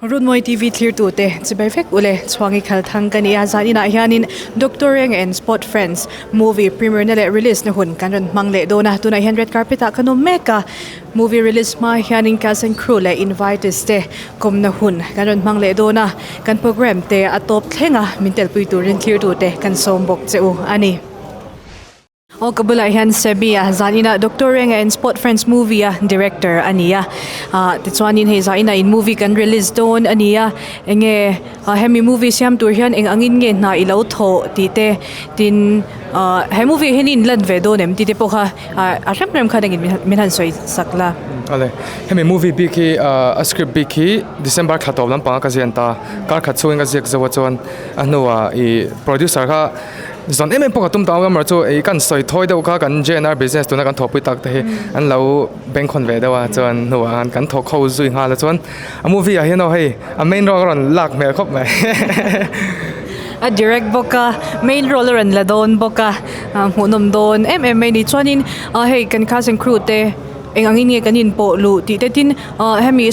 Runmawi TV thlirtute chibai vek ule chhuangi khal thang ka ni a, zan inah hianin Doctor Reng and Sport Friends movie premiere na leh release na hun kan rawn hmang leh dawn a, tunah hian red carpet ah kan awm mek a, movie release hma hianin cast and crew leh invitees te kawmna hun kan rawn hmang leh dawn a, kan programme te a tawp thleng a, min telpui turin thlirtute kan sawm bawk che u a ni. Aw ka bulah hian Sammy a zaninah Doctor Renga and Sport Friends movie a director a ni a ah tichuanin hei zaninah in movie kan release dawn a ni a enge ah hemi movie siam tur hian eng angin nge hna i lo thawh tih te tin ah he movie ah hian i inlan ve dawn em tih te pawh kha ah a hrem rem khan engin min han sawi sak la. Awle hemi movie bik hi ah a script bik hi December thla tawp lampanga ka ziak ta kar khat chhungin ka ziak zo a chuan a hnuah ih producer kha Zan em em pawh ka tum ta awm erawh chu ih kan sawi thawi deuh kha kan JNR business tuna kan thawhpui tak te hi an lo bank hawn ve deuh a chuan hnuah khan kan thawk ho zui nghal a chuan a movie ah hian aw hei a main role a rawn lak hmel khawp mai. A direct bawk a main role a rawn la dawn bawk a hmuhnawm dawn em em mai a ni chuanin hei kan cast and crew te eng angin nge kan inpawh luh tih te tin hemi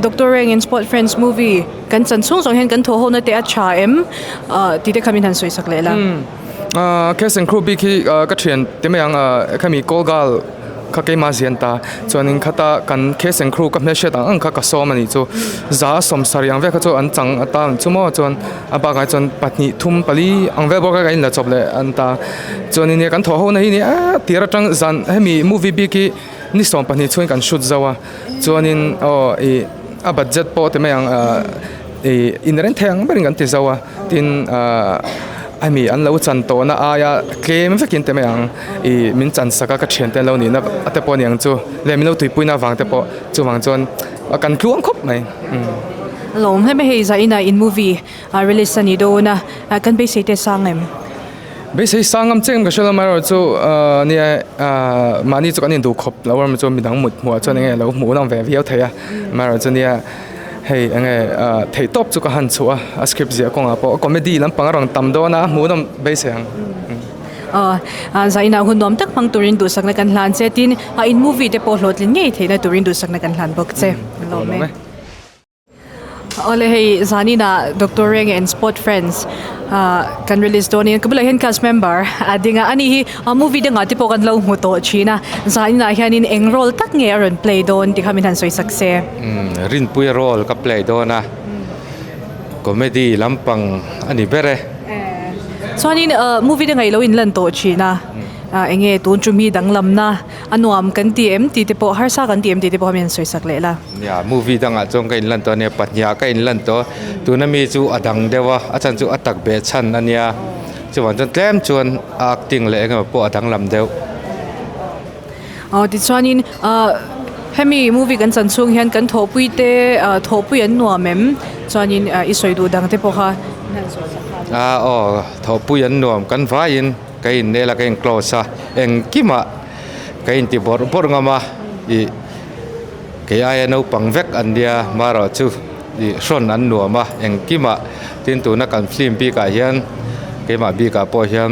Doctor Reng and Sport Friends movie Kan chan chhung zawng hian kan thawh hona te a tha em? Tih te kha min han sawi sak leh la. Cast and crew bik hi ka thian te mai ang khami call girl kha keimah zian ta chuanin khata kan cast and crew ka hmelhriat ang ang kha ka sawm a nih chu za a sawm sarih ang vel kha chu an chang ata ang chu maw chuan a bakah chuan pahnih thum pali ang vel bawk kha kan inla chawp leh an ta chuanin kan thawh hona hi nia tir atang zan hemi movie bik hi ni 12 chhungin kan shoot zo a chuanin aw ih a budget pawh ti mai ang ah ih inren thei ang berin kan ti zo a tin ah hemi an lo chan tawhna aia tlem vekin ti mai ang ih min chan sak a ka thiante an lo nihna te pawh a ni ang chu leh min lo tuipuina avang te pawh chuvang chuan kan tluang khawp mai. Lawm hle mai hei zainah in movie release a ni dawn a kan beisei te sang em? Beisei sang ngam chiah em ka hre lo amaherawh chu nia mahni chu kan induh khawp lo emaw chu midang mut hmuh ah chuan enge lo hmuh lang ve viau thei a amaherawh chu nia hei enge theih tawp chu ka han chhuah a a script ziah kawngah pawh comedy lampang a rawn tam dawn a hmuh nawm beisei ang. Aw zainah hun nuam tak hmang turin duhsakna kan hlan che tin a in movie te pawh hlawhtlin ngei theihna turin duhsakna kan hlan bawk che. Lawm e. Awle hei zaninah Doctor Reng and Sport Friends ah kan release dawn in ka bulah hian cast member a ding a ani hi a movie dangah te pawh kan lo hmu tawh thin a zaninah hianin eng role tak nge a rawn play dawn tih kha min han sawi sak se. Umm Rinpuia role ka play dawn a comedy lampang a ni ber e. Chuanin movie dangah i lo inlan tawh thin a eng nge tun chu mi danglamna A nuam kan ti em tih te pawh harsa kan ti em tih te pawh kha min sawi sak leh la. Nia, movie dangah chuan ka inlan tawh a nia, pahniha ka inlan tawh. Tuna mi chu a dang deuh a, a chhan chu a tak beh chhan a nia. Chuvang chuan tlem chuan a acting leh engemaw pawh a danglam deuh. Aw tichuanin ah hemi movie kan chan chhung hian kan thawhpui te ah thawhpui an nuam em? Chuanin i sawi duh dang te pawh kha min han sawi sak nghal. Ah aw thawhpui an nuam kan vaiin. Ka innel a ka in close a engkimah ka inti bawrh bawrh ngam a ih kei aia naupang vek an nia marawh chu ih hrawn an nuam a engkimah tin tuna kan film bikah hian keimah bikah pawh hian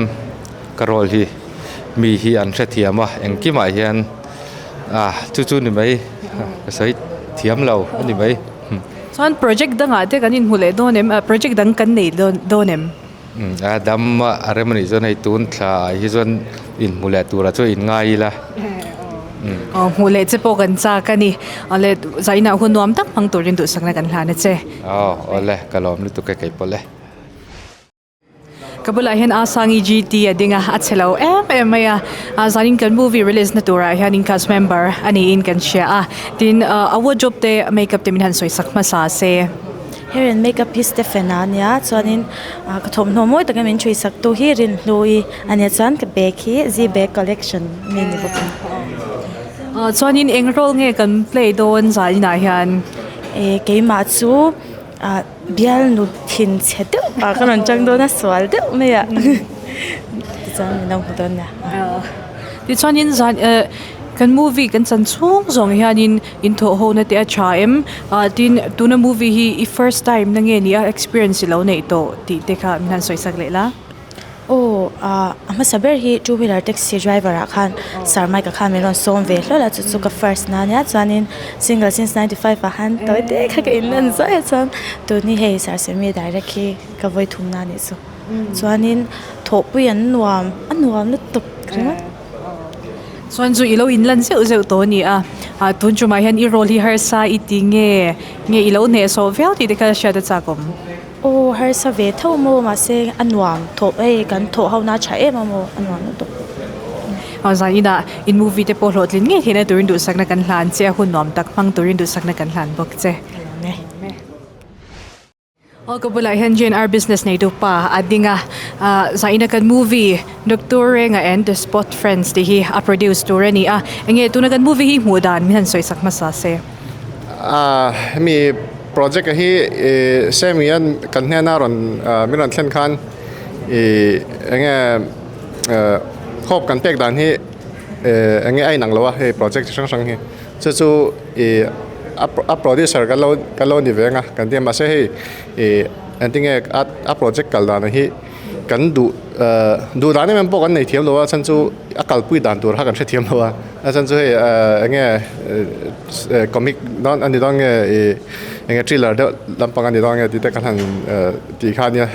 ka role hi mi hi an hrethiam a engkimah hian ah chu chu ni mai ka sawi thiam lo a ni mai. Chuan project dangah te kan inhmu leh dawn em project dang kan nei dawn em? A dam a rem anih chuan hei tun thla ah hi chuan inhmu leh turah chuan in ngai ila. Aw hmuh leh che pawh kan chak a ni. Awle zainah hun nuam tak hmang turin duhsakna kan hlan a che. Aw awle ka lawm lutuk e kei pawh le. Ka bulah hian Asangi GT a ding a, a chhe lo em em mai a. Zanin kan movie release na turah hianin cast member a niin kan hria a. Tin a wardrobe te makeup te min han sawi sak hmasa se. Heren makeup hi Stephen a ania chuanin ah ka thawmhnaw mawi taka min ṭhui sak tu hi Rinhlui a nia chuan ka bag hi Z bag collection mi ni bawk a ni. Ah chuanin eng role nge kan play dawn zaninah hian? Eh keimah chu ah bialnu thin chhe deuh ah ka rawn chang dawn a sual deuh mai a tichuan min lo hmu dawn nia. Tichuanin zan eh kan movie kan chan chhung zawng hianin in thawh ho na te a tha em ah tin tuna movie hi i first time na nge ni a experience i lo neih tawh tih te kha min han sawi sak leh la. Aw ah a hmasa ber hi two wheeler taxi driver ah khan sir mike a khan min rawn sawm ve hlawl a chu chu ka first na ania chuanin single since ninety five ah khan tawi te kha ka in lan zuai a chuan tun hi hei sir semi direct hi ka vawi thum na anih chu chuanin thawhpui an nuam a nuam lutuk ringawt. Chuan chu i lo in lan zeuh zeuh tawh a ni a, ah tun tumah hian i role hi harsa i ti nge nge i lo hnehsawh viau tih te kha hriat a chak awm. Aw harsa ve tho maw mahse a nuam thawh hei kan thawh ho na tha em a maw a nuam lutuk. Aw zan inah in movie te pawh hlawhtlin ngei theihna turin duhsakna kan hlan che a, hun nuam tak hmang turin duhsakna kan hlan bawk che. Aw ka bulah hian JNR business neitu pa a ding a, ah zaina kan movie Doctor Renga and the Spot Friends tih hi a produce tur a ni a, enge tuna kan movie hi hmuh dan min han sawi sak hmasa se. Ah hemi project a hi ih semi an kan hnena rawn min rawn thlen khan ih enge hope kan pek dan hi enge a inang lo a hei project chi hrang hrang hi. Chu chu ih a producer kan lo kan lo ni ve ang a kan ti a mahse hei ih engtinge a a project kal dan hi kan duh eh duh dan em em pawh kan nei thiam lo a chhan chu a kalpui dan tur kha kan hre thiam lo a a chhan chu hei eh enge eh comic dawn a ni dawn nge ih enge thriller deuh lampang a ni dawn nge tih te kan han eh tih kha ania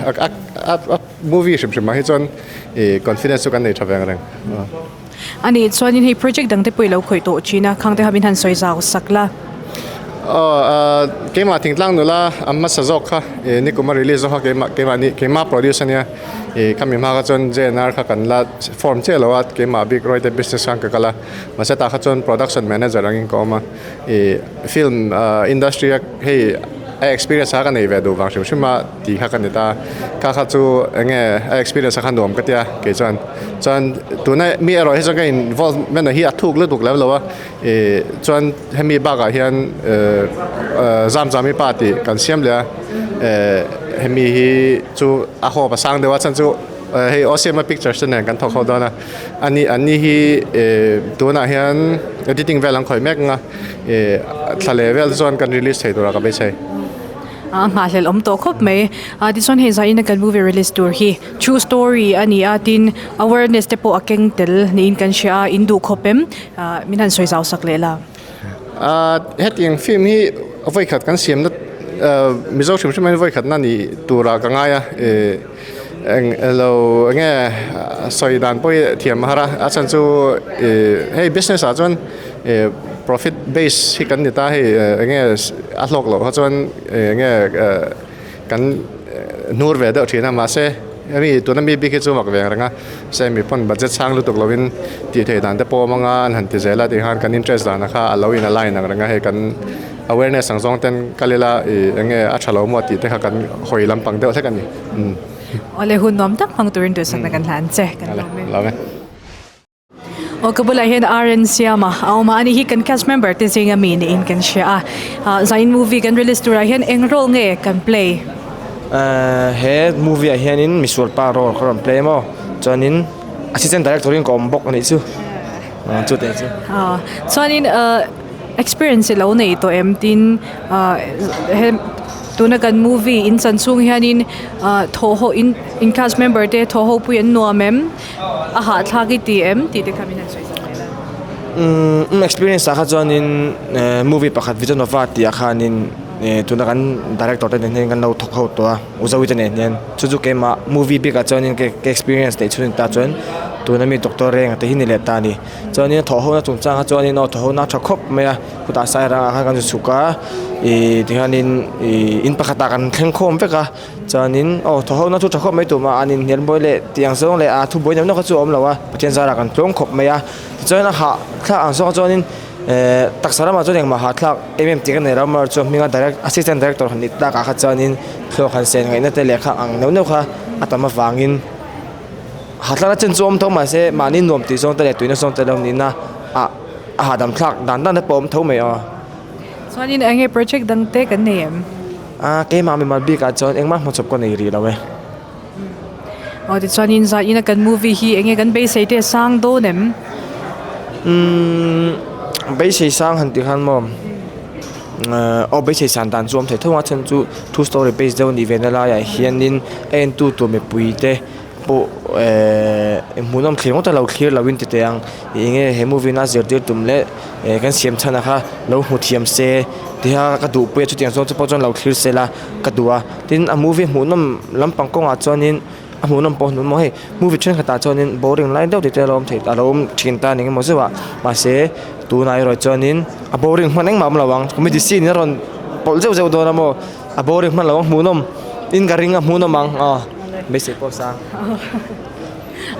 a a movie hrim hrim ah hi chuan ih confidence chu kan nei tha ve ang reng. A nih chuanin hei project dang te pawh i lo khawih tawh thin a, khang te kha min han sawi zau sak la. Aw keimah thingtlang nula a hmasa zawk kha ih nikum a release zawk kha keimah keimah ni keimah produce a nia ih khami hma kha chuan JNR kha kan la form chiah lo a keimah bik rawite business khan ka kal a mahse tah kha chuan production manager angin ka awm a ih film industry a hei a experience a ka nei ve duh vang hrim hrim a tih kha ka ni ta kha kha chu eng nge a experience a kha nuam ka tia kei chuan chuan tuna mi erawh hi chuan ka involvement hi a thuk lutuk lem lo a ih chuan hemi bakah hian ehh zam zami pa tih kan siam leh a ehh hemi hi chu a hawp a sang deuh a chhan chu hei Osiama pictures te nen kan thawk ho dawn a ani an ni hi ehh tunah hian editing vel an khawih mek ang a ih thla leh vel te chuan kan release thei turah ka beisei. A nghahhlelh awm tawh khawp mai. Ah tichuan hei zaina kan movie release tur hi true story a ni a tin awareness te pawh a keng tel niin kan hria a in duh khawp em ah min han sawi zau sak leh la. Ah hetiang film hi vawikhat kan siamna ah Mizo hrim hrim hian vawikhat na ni turah ka ngai a ih eng elo enge sawi dan pawh hi thiam a har a a chhan chu ih hei business ah chuan ih profit base hi kan ni ta hei enge a hlawk loh kha chuan enge kan hnur ve deuh thin a mahse hemi tuna mi bik hi chu mak ve ang reng a se mi pawn budget sang lutuk lovin tih theih dan te pawh a awm anga an han ti zel a tih khan kan interest dan kha a lo in align ang reng a hei kan awareness ang zawng ten kal ila ih enge a tha lo maw tih te kha kan hawi lampang deuh hlek a ni. Awle hun nuam tak hmang turin duhsakna kan hlan che kan lawm e. Aw ka bulah hian RN Siama a awm a, ani hi kan cast member te zinga mi niin kan hria a. Ah zain movie kan release turah hian eng role nge kan play? Eh he movie ah hianin misual pa role ka rawn play maw chuanin assistant director in ka awm bawk anih chu ah chu teh chu. Ah chuanin ah experience i lo nei tawh em tin ah he tuna kan movie in chan chhung hianin ah thawhho in in cast member te thawhho pui an nuam em? A hahthlak i ti em tih te kha min han sawi sak leh la. Umm experience ah kha chuanin movie pakhat Vision of Art tih ah khanin tuna kan director te nen hian kan lo thawk ho tawh a Uzawi te nen hian chu chu keimah movie bik ah chuanin ka experience neih chhun ta chuan tuna mi Doctor Renga te hi ni leh ta a ni chuanin thawh ho na chungchang kha chuanin aw thawh ho na a tha khawp mai a chutah sairang ah khan kan chhuk a ih tihianin ih in pakhat ah kan thleng khawm vek a. Chuanin aw thaw ho na chu tha khawp mai tumah an inhnial buai leh tih ang zawng leh a thu buai neuh neuh kha chu a awm lo a, Pathian zarah kan tlawng khawp mai a. Tichuan a hah thlak ang zawng chuanin ehh taksa ramah chuan engmah hah thlak em em tih ka nei lo amaherawhchu chuan hminga direct assistant director han nih takah kha chuanin thluak han sen ngaihna te lehkha ang neuh neuh kha a tam avangin hah thlak na chen chu a awm tho mahse mahni nuam tih zawng te leh tuina zawng te lo nihna ah a hahdam thlak dan dan te pawh a awm tho mai aw. Chuanin eng nge project dang te kan nei em? A keimah mimal bikah chuan engmah hmachhawp ka nei rih lo e. Aw tichuanin zaina kan movie hi enge kan beisei te sang dawn em? Umm beisei sang han tih khan maw aw beisei san dan chu awm thei tho a chhan chu true story base deuh a nih ve na laiah hianin a entu tur mipui te. pawh ehh hmuhnawm thlir ngawt a lo thlir lo in ti teh ang ih enge he movie in a zirtir tum leh eh kan siam chhan a kha lo hmu thiam se tiha ka duh pui a chutiang zawng te pawh chuan lo thlir se la ka duh a tin a movie hmuhnawm lampang kawngah chuanin a hmuhnawm pawh hmuhnawm maw hei movie thenkhatah chuanin boring lai deuh tite a lo awm thei a lo awm thin ta eng emaw zeuh ah mahse tunah erawh chuanin a boring hman engmah a awm lo ang comedy scene a rawn pawlh zeuh zeuh dawn a maw a boring hman lo ang hmuhnawm in ka ring a hmuhnawm ang aw beisei pawh sang.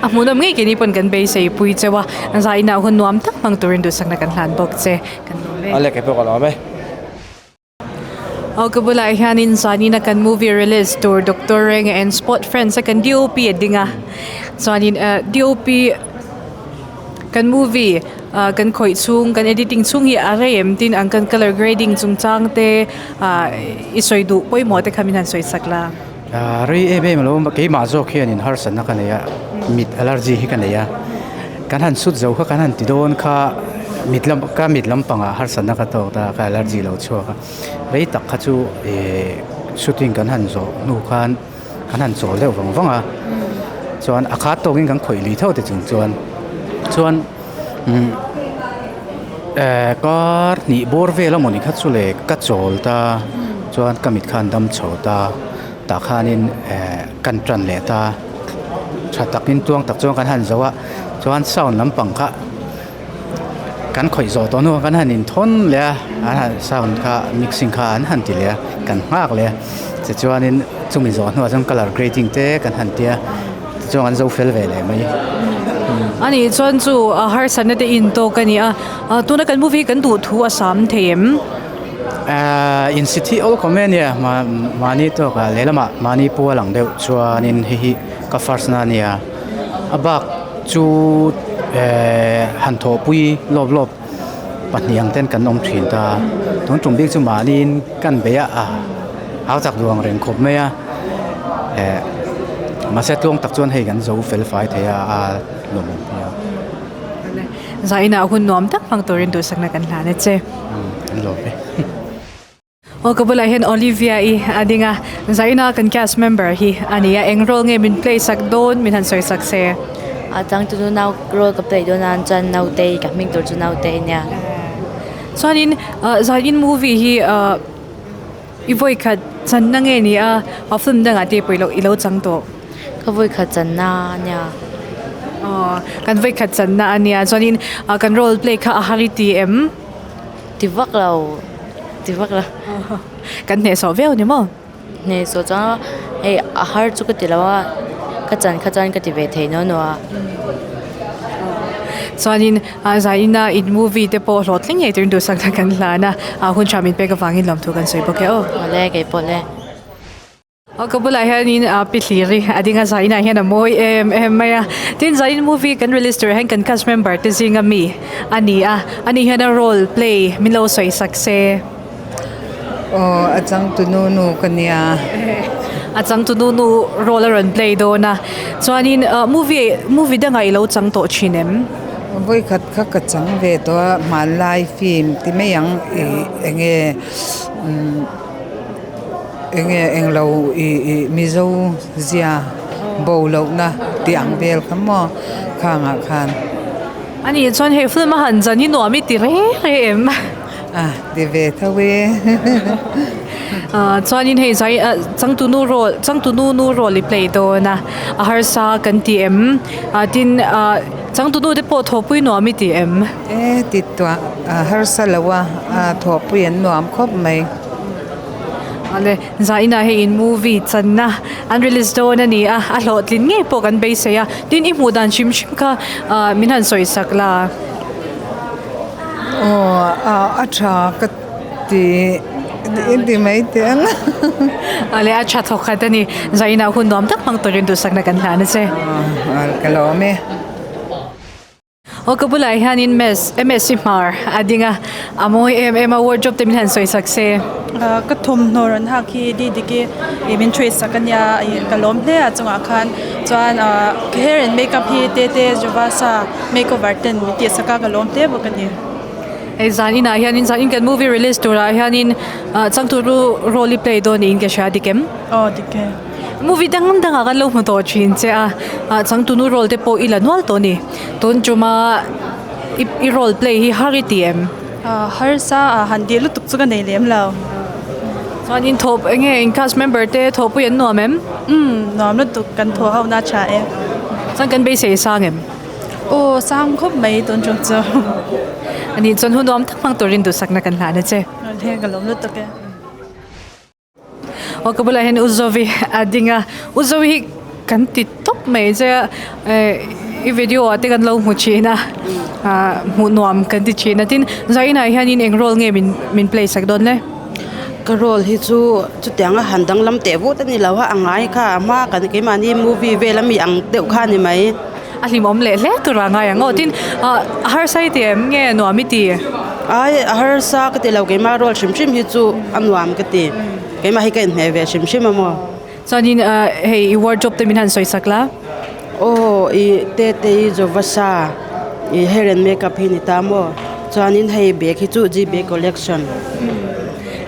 A hmuhnawm ngei keini pawn kan beisei pui cheu a zainah hun nuam tak hmang turin duhsakna kan hlan bawk che kan lawm e. A leh keipawh ka lawm e. Aw ka bulah hianin zanina kan movie release tur Doctor Renga and Sport Friends a kan DOP a ding a chuanin eh DOP kan movie ah kan khawih chhung kan editing chhung hi a rei em tin ang kan colour grading chung chang te ah i sawi duh pawimawh te kha min han sawi sak la. Ah rei em em alo keimah zawk hianin harsatna ka nei a mit allergy hi ka nei a kan han sut zo kha kan han ti dawn kha mit lam ka mit lampangah harsatna ka tawk ta ka allergy lo chhuak a rei tak kha chu ihh shooting kan han zawh hnu khan kan han chawl deuh vang vang a chuan a khat tawkin kan khawih lui tho te chung chuan chuan umm eh kar hnih bawr vel a mawni kha chu le ka chawl ta chuan ka mit khan dam chho ta tah khanin eh kan tan leh ta tha takin tuang tak chuan kan han zo a chuan sound lampang kha kan khawih zawh tawh hnuah kan han inthawn leh a an han sound kha mixing kha an han ti leh a kan nghak leh a tichuanin chumi zawh hnuah chuan colour grading te kan han tia tichuan an zo fel ve leh mai. Ani chuan chu a harsatna te in tawk a ni a tuna kan movie hi kan duh thu a sam thei em? Ahh insi thih awl kawm e nia mahni tawkah lehlamah mahni pual ang deuh chuanin hei hi ka first na a nia a bak chu ehh han thawhpui lawp lawp pahnih ang ten kan awm thin ta tun tum bik chu mahniin kan bei a ah hau chak duh ang reng khawp mai a eh mahse tluang tak chuan hei kan zo fel fai thei a a lawmawm hle a. Zainah hun nuam tak hmang turin duhsakna kan hlan a che. An lawm e. Aw ka bulah hian Olivia i a ding a, Zaina kan cast member hi a ni a, eng role nge min play sak dawn min han sawi sak se. A changtunu nau role ka play dawn a chuan Nautei ka hming tur chu Nautei nia. Chuanin Zain movie hi i vawikhat channa nge ni a, a film dangah te pawh i lo chang tawh. Ka vawikhat channa a nia. Aw kan vawikhat channa a nia chuanin kan role play kha a har i ti em? Ti vak lo, ti vak lo. Kan hnehsawh viau ni maw? Hnehsawh chuan hei a har chu ka ti lo a, ka chan kha chuan ka ti ve thei nuah nuah a. Chuanin zaina in movie te pawh hlawhtling ngei turin duhsakna kan hlan a, hun tha min pek avangin lawmthu kan sawi bawk e aw. Awle keipawh le. Aw ka bulah hianin ah pi hlir hi a ding a zainah hian a mawi em em mai a tin zain movie kan release turah hian kan cast member te zinga mi a ni a ani hian a role play min lo sawi sak se. Aw a changtu nu nu ka nia. A changtu nu nu role a rawn play dawn a chuanin ah movie movie dangah i lo chang tawh thin em? Vawikhat kha ka chang ve tawh a hmanlai film ti mai ang ih enge umm. Enge englo ih ih Mizo zia bo lohna tih ang vel kha maw khangah khan. Ani chuan hei film a han zan hi nuam i ti reng reng em? A ti ve tho e. Chuanin hei zai changtunu role changtunu nu role i play dawn a a harsa kan ti em? Tin changtunu te pawh thawhpui nuam i ti em? E ti tuah a harsa lo a thawhpui an nuam khawp mai. Ale zaina hei in movie channa an release dawn a ni a a hlawhtlin ngei pawh kan beisei a tin i hmuh dan hrim hrim kha ah min han sawi sak la. Aw a a tha ka ti in ti mai teh ang. Ale a tha thawk khat a ni zaina hun nuam tak hmang turin duhsakna kan hlan a che. Aw ka lawm e. Aw ka bulah hianin mes M_S hmar a ding a a mawi em em a wardrobe te min han sawi sak se. Ka thawmhnaw rawn hak hi Didiki ih min ṭhuih sak a nia ih ka lawm hle a chungah khan chuan ka hair and makeup hi Tete Jovasa makeover ten min tih sak a ka lawm hle bawk a ni. Hei zan inah hianin zan in kan movie release turah hianin changtu role i play dawn niin ka hria dik em? Aw dik e. Movie dang dangah kan lo hmu tawh thin che a, ah changtunu role te pawh i la nual tawh a ni. Tun tuma i i role play hi har i ti em? Ah harsa ah han tih lutuk chu ka nei lem lo. Chuanin thawh eng nge in cast member te thawhpui an nuam em? Umm nuam lutuk kan thawh ho na tha e. Chuan kan beisei sang em? Aw sang khawp mai tun tum chu. Ani chuan hun nuam tak hmang turin duhsakna kan hlan a che. Heng ka lawm lutuk e. Aw ka bulah hian U Zovi a ding a, U Zovi hi kan ti tawp mai che a eh i video ah te kan lo hmu thin a ah hmuh nuam kan ti thin a tin zainah hianin eng role nge min min play sak dawn le. Ka role hi chu chutianga han danglam teh vut a ni lo a, a ngai kha a hma kan keimahni movie vel ami ang deuh kha a ni mai. A hlimawm leh hle tur a ngai ang aw tin ah a harsa i ti em nge nuam i ti? Ai a harsa ka ti lo keimah role hrim hrim hi chu a nuam ka ti keimah hi ka inhmeh ve hrim hrim a maw. Chuanin ah hei i wardrobe te min han sawi sak la. Aw i tete i jovasa i hair and makeup hi ni ta maw chuanin hei bag hi chu G bag collection.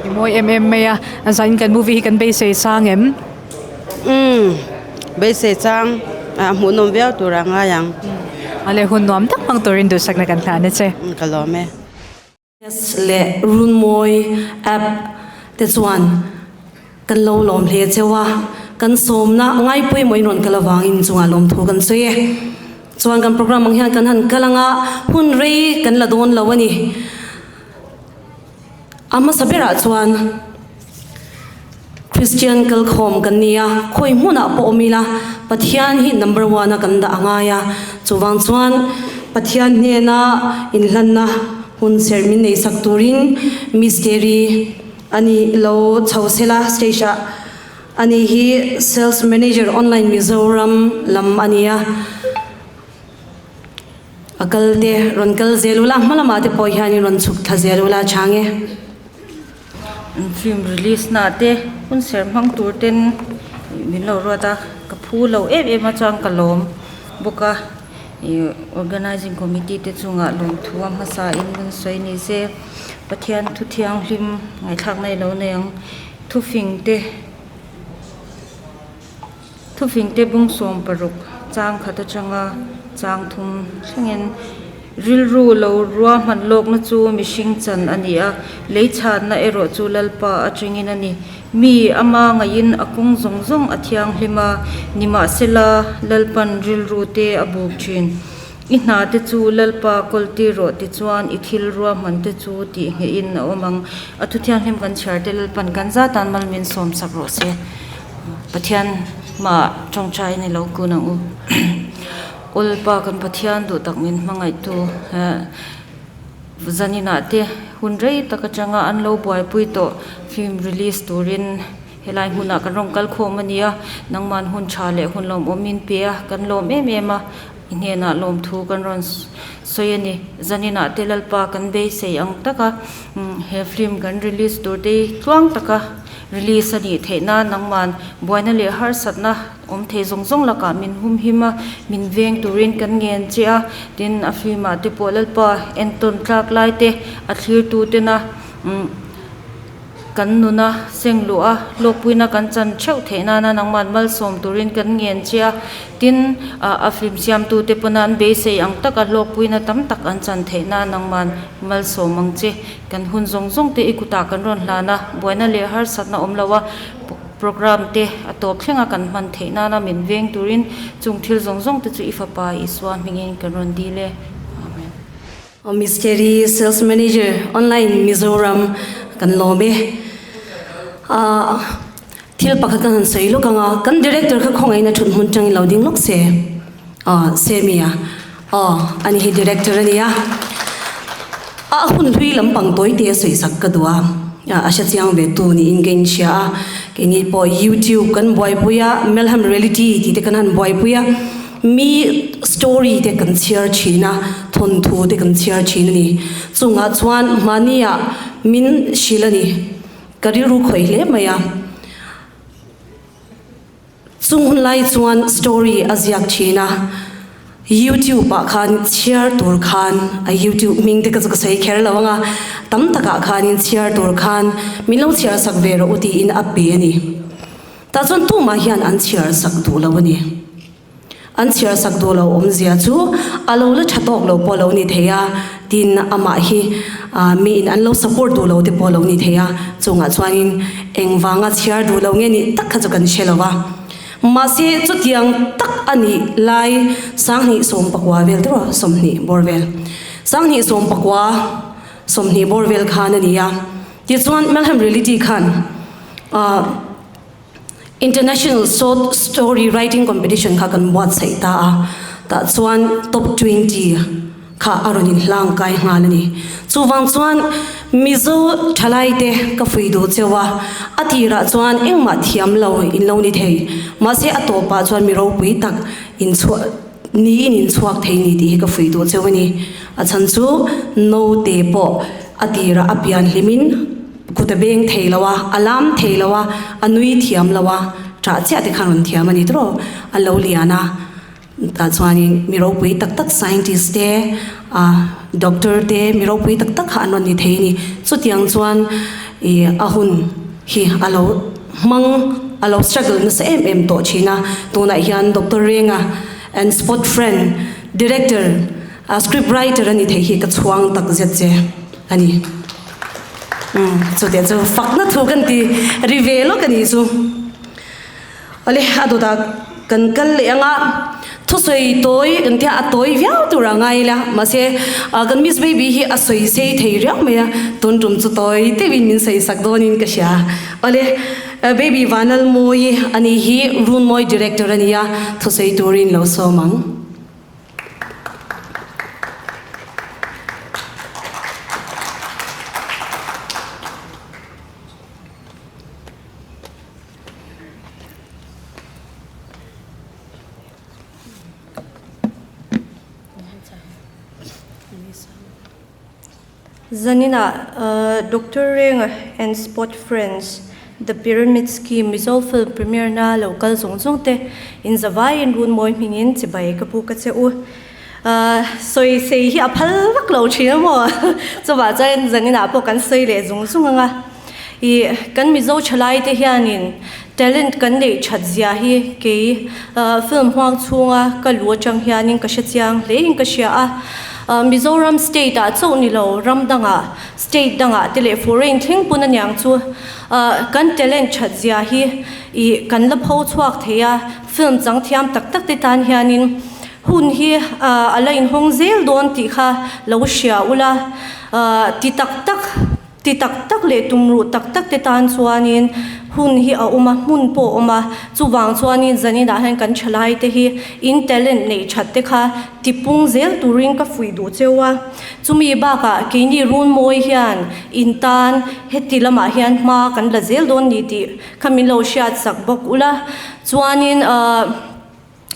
I mawi em em mai a zanin kan movie hi kan beisei sang em? Umm beisei chang ah hmuhnawm viau tur a ngai ang. A leh hun nuam tak hmang turin duhsakna kan hlan a che. Ka lawm e. Yes leh Runmawi app te chuan kan lo lawm hle cheu a, kan sawmna ngai pawimawh in rawn kal avangin chungah lawmthu kan sawi e. Chuan kan program ang hian kan han kal anga hun rei kan la dawn lo a ni. A hmasa berah chuan Christian kalkhawm kan ni a, khawi hmunah pawh awm ila Pathian hi number one a kan dah a ngai a, chuvang chuan Pathian hnena inhlanna hun serh min nei sak turin Mystery a ni lo chho sela stage ah a ni hi Sales Manager Online Mizoram lam a ni a. A kal te rawn kal zel ula, hma lamah te pawh hianin rawn chhuk thla zel ula chang e. Film release na te hun ser hmang tur ten min lo ruat a, ka phu lo em em a chuan ka lawm bawk a, ih organizing committee te chungah lawmthu a hmasa in rawn sawi ni se, Pathian thu thianghlim ngaihthlak na ilo nei ang, thufing te. Thufingte bung 60 chang khat atanga chang thum thlengin rilru lo ruahman lawkna chu mihring chan a ni a, lei chhanna erawh chu Lalpa atangin a ni. Mi ama ngaihin a kawng zawng zawng a thianghlim a, nimahsela Lalpan rilru te a buk thin. I hna te chu Lalpa kawltir rawh tichuan i thil ruahman te chu tih nghehin a awm ang. A thuthianghlim kan chhiar te Lalpan kan zatan malmin sawmsak rawh se. Pathian hmaah tawngtai ni lo kun ang u. Awlpa kan Pathian duh tak min hmangaihtu zaninah te hun rei tak atanga an lo buaipui tawh film release turin helai hmunah kan rawn kal khawm a nia. Nangman hun tha leh hun lawmawm min pe a, kan lawm em em a, i hnenah lawmthu kan rawn sawi a ni. Zaninah te Lalpa kan beisei ang taka he film kan release tur te hi tluang taka Release a nih theih nan nangman buaina leh harsatna awm thei zawng zawng lakah min humhim a, min veng turin kan ngen che a, tin a film ah te pawh Lalpa entawn tlak lai te a thlir tu tena umm kan nuna seng luh a hlawkpuina kan chan theuh theih nana nangman malsawm turin kan ngen che a, tin ah a film siam tu te pawh nan beisei ang taka hlawkpuina tam tak an chan theih nan nangman malsawm ang che. Kan hun zawng zawng te i kutah kan rawn hlan a, buaina leh harsatna awm lo a, program te a tawp thleng a kan hman theih nana min veng turin chung thil zawng zawng te chu i Fapa Isua hmingin kan rawn dil e. Amen. Mystery Sales Manager Online Mizoram kan lawm e. Ahh thil pakhat kan han sawi lawk ang a, kan Director kha khawngaihna thut hmun tangin lo ding lawk se. Aw Semi-a aw ani hi Director a nia. A hun hlui lampang tawi te a sawi sak ka duh a, a hre chiang ve tu niin ka inhria a, keini pawh YouTube kan buaipui a, Melham Reality tih te kan han buaipui a, mi story te kan chhiar thin a, thawnthu te kan chhiar thin a ni. Chungah chuan mahnia min hrilh a ni, ka rilru khawih hle mai a. Chung hun lai chuan story a ziak thin a, YouTube ah khan chhiar tur khan a YouTube hming te ka chu ka sawi kher lo ang a, tam takah khanin chhiar tur khan min lo chhiar sak ve rawh u tiin a pe a ni. Tah chuan tumah hian an chhiar sak duh lo a ni. An chhiar sak duh lo awmzia chu a lo la tha tawk lo pawh lo ni thei a, tin amah hi miin an lo support duh lo te pawh lo ni thei a, chungah chuanin engvanga chhiar duh lo nge nih tak kha chu kan hre lo va. Mahse chutiang tak a nih lai sanghnih sawmpakua vel tawh 20 bawr vel sanghnih sawmpakua 20 bawr vel khan a ni a, tichuan Melhem Reality khan ah. International Short Story Writing Competition kha kan buatsaih ta a, tah chuan top 20 kha a rawn inhlang kai nghal a ni. Chuvang chuan Mizo thalaite ka fui duh cheu a, a tirah chuan engmah thiam lo in lo ni thei, mahse a tawpah chuan mi ropui tak inchhuah niin inchhuak thei ni tih hi ka fui duh cheu a ni. A chhan chu naute pawh a tirah a pian hlimin, Kut a beng thei lo a, a lam thei lo a, a nui thiam lo a, ṭah chiah te khan rawn thiam a ni tawh a lo lian a, tah chuanin mi ropui tak tak scientist te ah doctor te mi ropui tak tak kha an rawn ni thei a ni. Chutiang chuan ih a hun hi a lo hmang a lo struggle nasa em em tawh thin a, tunah hian Doctor Renga and spot friend director ah script writer a ni thei hi ka chhuang tak zet che a ni. Umm chutiang chu fakna thu kan ti ri ve lawk a nih chu. Awle a dawtah kan kal leh ang a, thusawi tawi kan tia a tawi viau tur a ngai ila mahse kan Miss Baby hi a sawi sei thei riau mai a, tun tum chu tawi deuhin min sawi sak dawnin ka hria. Awle Baby Vanlalmawi a nih hi Runmawi Director a ni a, thusawi turin lo sawm ang. Zaninah Doctor Renga and Spot Friends, The Pyramid Scheme Mizo Film Premiere na lo kal zawng zawng te in zavaiin Runmawi hmingin chibai ka pu ka che u. Sawi sei hi a phal vak lo thin a maw? Chuvah chuan zaninah pawh kan sawi leh zung zung ang a. Ih, kan Mizo thalai te hianin talent kan neih that zia hi kei film huang chhunga ka lu atang hianin ka hre chiang hlein ka hria a. Mizoram state ah chauh ni lo, ram dangah, state dangah te leh foreign thleng pawn aniang chu kan talent that zia hi ih kan la pho chhuak thei a, film chang thiam tak tak te tan hianin hun hi a la inhawng zel dawn tih kha lo hria ula ti tak tak. Ti tak tak leh tumruh tak tak te tan chuanin hun hi a awm a, hmun pawh a awm a, chuvang chuanin zaninah hian kan thalai te hi in talent neih that te kha tipung zel turin ka fuih duh cheu a, chumi bakah keini Runmawi hian in tan heti lamah hian hma kan la zel dawn ni tih kha min lo hriat sak bawk ula, chuanin ahh.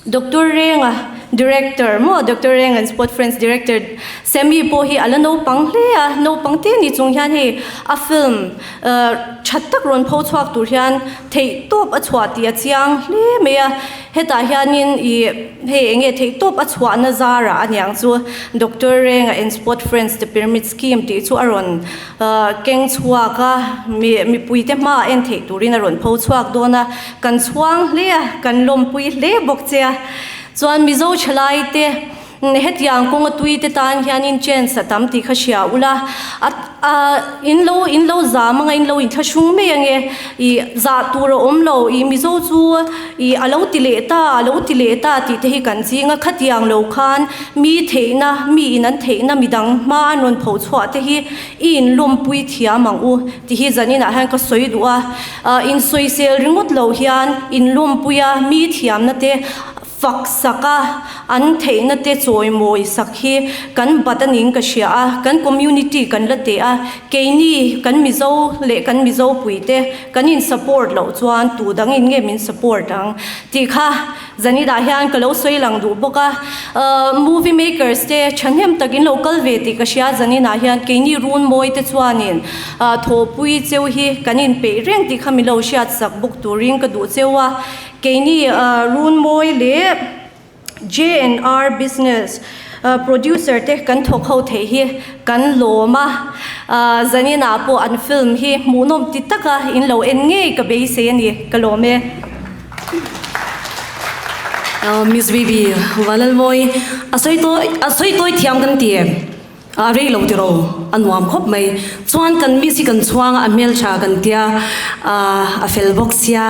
Doctor Renga Director maw Doctor Reng and Sport Friends Director Sammy pawh hi a la naupang hle a, naupang te ni chung hian hei a film tha tak rawn pho chhuak tur hian theih tawp a chhuah tih a chiang hle mai a, hetah hianin ih hei eng nge theih tawp a chhuahna zarah a niang chu Doctor Renga and Sport Friends The Pyramid Scheme tih chu a rawn keng chhuak a, mi mipuite hmaah en theih turin a rawn pho chhuak dawn a, kan chhuang hle a, kan lawmpui hle bawk che a. Chuan Mizo thalaite hetiang kawnga tuite tan hianin chance a tam tih kha hria ula, a a in lo in lo zam anga in lo inthlahrung mai ange, ih zah tur a awm lo, ih Mizo chu ih a lo ti leh ta, a lo ti leh ta tih te hi kan ching a, khatiang lo khan Mi theihna, mi in an theihna midang hma an rawn pho chhuah te hi i in lawmpui thiam ang u ti hi zaninah hian ka sawi duh a. Insawisel ringawt lo hian in lawmpui a, mi thiamna te fak sak a, an theihna te chawimawi sak hi kan bat a niin ka hria a, kan community kan la teh a, keini kan Mizo leh kan Mizo puite kan in support loh chuan tu dang in nge min support ang tih kha Zanidah hian ka lo sawi lang duh bawk a, movie makers te thahnem takin lo kal ve tih ka hria Zaninah hian keini Runmawi te chuanin thawhpui cheu hi kan inpeih reng tih kha min lo hriat sak bawk turin ka duh cheu a, keini Runmawi leh JNR Business. Producer te kan thawk ho theih hi kan lawm a, zaninah pawh an film hi hmuhnawm ti taka in lo en ngei ka beisei a ni, ka lawm e. Miss Bibi Vanlalmawi a sawi tawi a sawi tawi thiam kan ti em? A rei lo tiro a nuam khawp mai. Chuan kan miss hi kan chhuang a, a hmeltha kan tia, a fel bawk sia,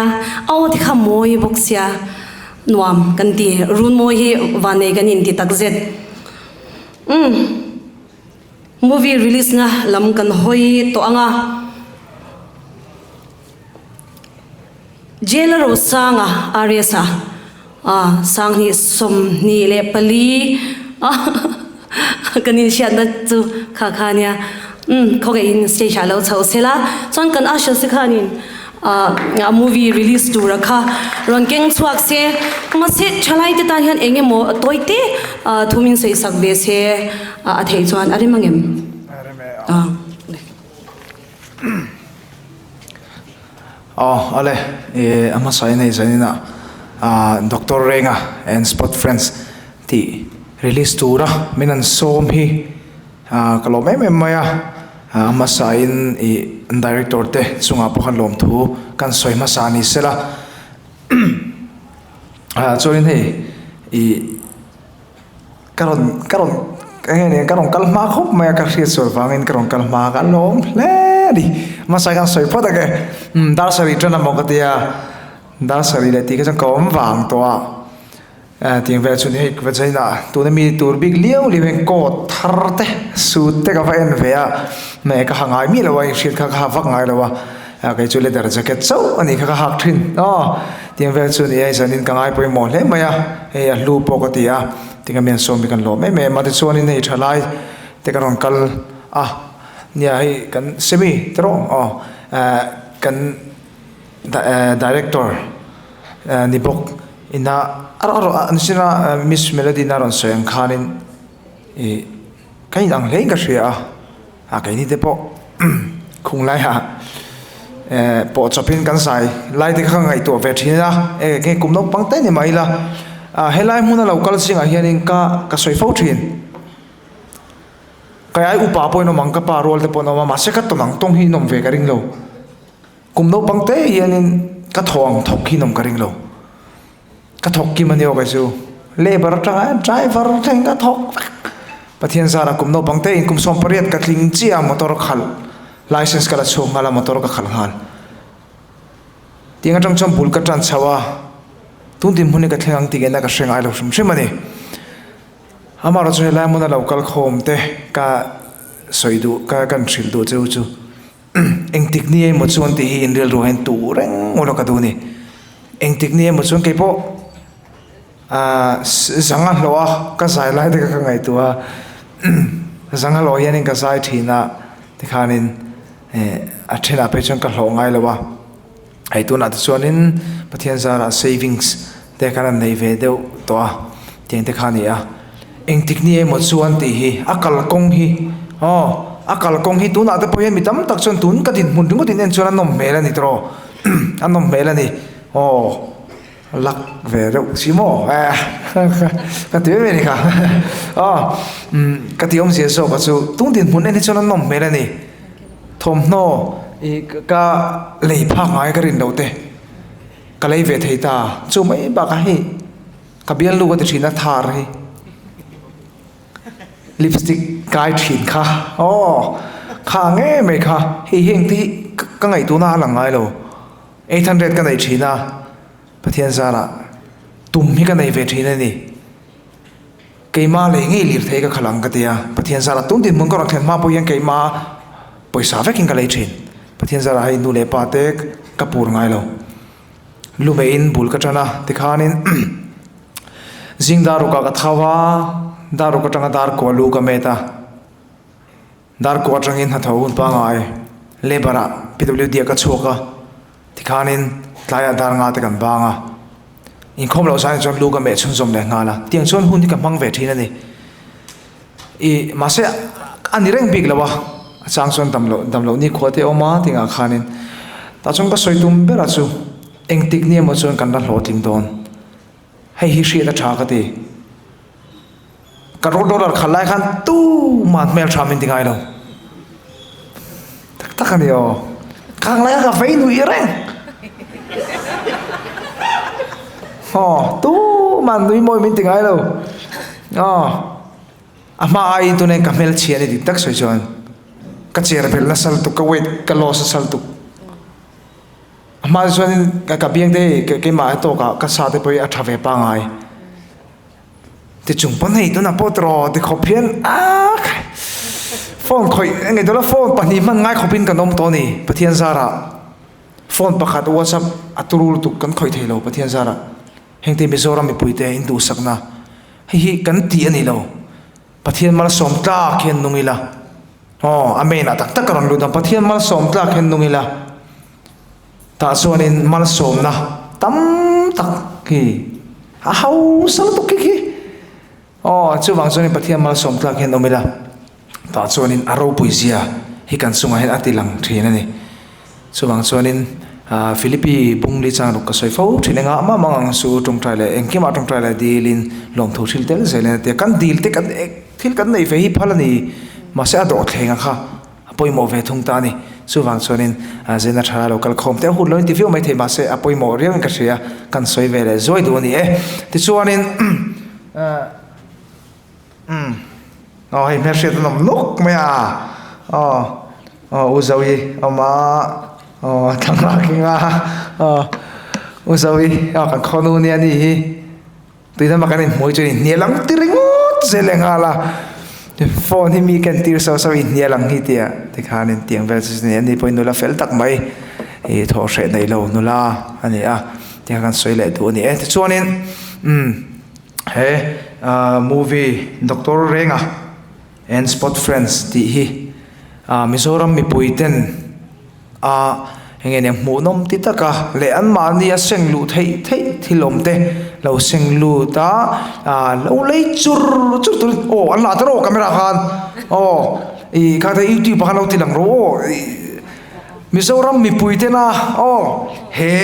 a aw te kha mawi bawk sia. Nuam kan ti, Runmawi hi vannei kan inti takzet. Umm, movie release na lam kan hawi tawh ang a. Jail a Rosanga RS-a ah sanghnih 24 kan inhriatna chu kha kha ania. Umm, khawngaihin stage ah lo chho sela. Chuan kan usher te khanin A movie release tura kha rawn keng chhuak se, mahse thalai te tan hian eng emaw tawi te thum in sawi sak ve se a theih chuan a rem angem? A rem e a. Aw awle i a hmasa in hei zanin ah Doctor Renga and Spot Friends tih release tura min an sawm hi Ka lawm em em mai a, a hmasa in ih director te chungah pawh khan lawmthu kan sawi hmasa ni sela chuanin hei ih ka rawn ka rawn eng nge ni ka rawn kal hma khawp mai a ka hriat sual vangin ka rawn kal hma ka lawm hle a ni hmasa khan sawi phawt ang e dar sarih tan amaw ka tia dar sarih leh tih kha chuan ka awm vang tawh a. Tiang vel chu ni hei vazaina tuna mi tur bik liau liau hian coat thar te suit te ka va en ve a hmeh ka ha ngai miah lo a inhriat kha ka ha vak ngai lo a kei chu leather jacket chauh a nih kha ka hak thin aw tiang vel chu ni hei zanin ka ngai pawimawh hle mai a hei a hlu pawh ka ti a tinge mi an sawm hi kan lawm em em a tichuanin hei thalai te ka rawn kal a nia hei kan semi te rawh aw kan director ni bawk ina a rawn an sin a miss melody na rawn sawi ang khanin ih ka in ang hle in ka hria a a keini te pawh khung laiah eh pawh chawpin kan zai lai te kha ka ngaihtuah ve thin a e nge kum naupang te ni mai ila ah helai hmuna lo kal zingah hianin ka ka sawi fo thin ka ai upa pawhin awm ang ka pa rual te pawh an awm a mahse ka tawn ang tawng hi in awm ve ka ring lo. Kum naupang te hianin ka thaw ang thawk hi nawm ka ring lo. Ka thawk kim a ni aw kei chu. Labour atanga driver thleng ka thawk vek. Pathian zarah kum naupang te in kum 18 ka tling chiah a motor khalh license ka la chhuak nghal a motor ka khalh nghal. Tiang atang chuan bul ka tan chho a, tun dinhmun hi ka thleng ang tih ngeina ka hre ngai lo hrim hrim a ni. Amaherawhchu chu helai hmuna lo kal khawm te ka sawi duh ka kan hrilh duh cheu chu. Engtik ni emaw chuan tih hi inrilru hian tu reng ula ka duh a ni. Engtik ni emaw chuan kei pawh ahh zanga hlawh a ka zai lai te kha ka ngaihtuah a, zanga hlawh hianin ka zai thin a tikhanin eh a thenah phei chuan ka hlawh ngai lo a, hei tunah te chuanin Pathian zarah savings te khan an nei ve deuh tawh a tiang te kha a ni a engtik ni emaw chuan tih hi a kalkawng hi aw a kalkawng hi tunah te pawh hian mi tam tak chuan tun ka dinhmun ringawt in en chuan a nawm hmel a ni tawh a nawm hmel a ni aw lak ve deuh si maw eh ka ti em em a ni kha aw umm ka ti awmzia zawk a chu tun dinhmun en hi chuan a nawm hmel a ni thawmhnaw ih ka lei phak ngai ka rin loh te. Ka lei ve thei ta, chu mai bakah hei ka bialnu ka ti thin a thar hi lipstick kai thin kha aw kha nge mai kha hei heng te hi ka ngaihtuahna a lang ngai lo 800 ka nei thin a Pathian zarah tum hi ka nei ve thin a ni keimah lei ngei lir thei ka khalh ang ka ti a Pathian zarah tun dinhmun ka rawn thlen hma pawh hian keimah pawisa vekin ka lei thin Pathian zarah hei nu leh pa te ka pur ngai lo lu meiin bul ka tan a tikhanin zing dar rukah ka thau a dar ruk atanga dar kua lu ka met a dar kua atangin hnathawh hun pangai labour ah P_W_D ah ka chhuak a tikhanin tlaiah dar nga te kan bang a inkhawm loh zan chuan lu ka meh chhunzawm leh nghal a tiang chuan hun hi ka hmang ve thin a ni. Ih mahse a ni reng bik lo a, a chang chuan dam loh dam loh nikhua te a awm a tingah khanin tah chuan ka sawi tum ber a chu engtik ni emaw chuan kan la hlawhtling dawn hei hi hriat a tha ka ti. Ka road roller khalh lai khan tuman hmeltha min ti ngai lo. Tak tak a ni aw. Khang lai kha ka vei nuih reng. Aw, tuman nui mawi min ti ngai lo. Aw, a hma aiin tuna in ka hmelchhia a ni dik tak sawi chuan. Ka cher belh nasa lutuk, ka weight ka loss nasa lutuk. A hma chuan ka biang te hei keimah tawkah ka sa te pawh hi a tha ve pangai. Ti chung pawn hei tunah pawh tiraw ti khawp hian ah phone khawih engei dawla phone pahnih hman ngai khawpin kan awm tawh a ni Pathian zarah phone pakhat whatsapp a turu lutuk kan khawih thei lo Pathian zarah heng te Mizoram mipui te in duhsakna hei hi kan tih a ni lo Pathian malsawm tlak hian nung ila aw amen ah tak tak ka rawn lut ang Pathian malsawm tlak hian nung ila. Tah chuanin malsawmna tam tak hi a hausa lutuk khi khi. Aw, chuvang chuanin Pathian malsawm tlak hian awm ila, tah chuanin a ropui zia hi kan chungah hian a ti lang thin a ni. Chuvang chuanin Philippi bung li chang ruk ka sawi fo thin engah mah mang ang su tawngtai leh engkimah tawngtai leh dilin lawmthu thil tel zelin a ti a. Kan dil te kan thil kan nei ve hi phal a ni, mahse a dawhthleng ang kha. A pawimawh ve thung ta a ni. Chuvang chuanin Zena tha lo kal khawm te a hun lo in ti viau mai thei mahse a pawimawh riauin ka hria, kan sawi ve leh zuai duh a ni e. Tichuanin umm aw hei hmelhriat an awm nawk mai a, aw aw U Zoe awm a, aw thlangra king a, aw U Zoe aw kan khawnu nia ni hi. Tuidama kan inhmuh hi chuan inhnial ang ti ringawt zel leh nghal a, phone hi mi ken tir sauh sauh inhnial ang hi tia tikhan intiang vel chu ni ani pawhin nula fel tak mai ih thawh hreh nei lo nula a ni a tikhan kan sawi leh duh a ni e tichuanin umm he ah movie Doctor Renga and Spot Friends tih hi ah Mizoram mipui ten a eng nge nia hmuhnawm ti taka leh anmahni a seng luh theih theih thil awm te lo seng lut a ah lo lei chur chur tur aw an lah ta rawh camera khan aw ih kha te youtube ah khan lo ti lang rawh aw ih Mizoram mipui tena aw he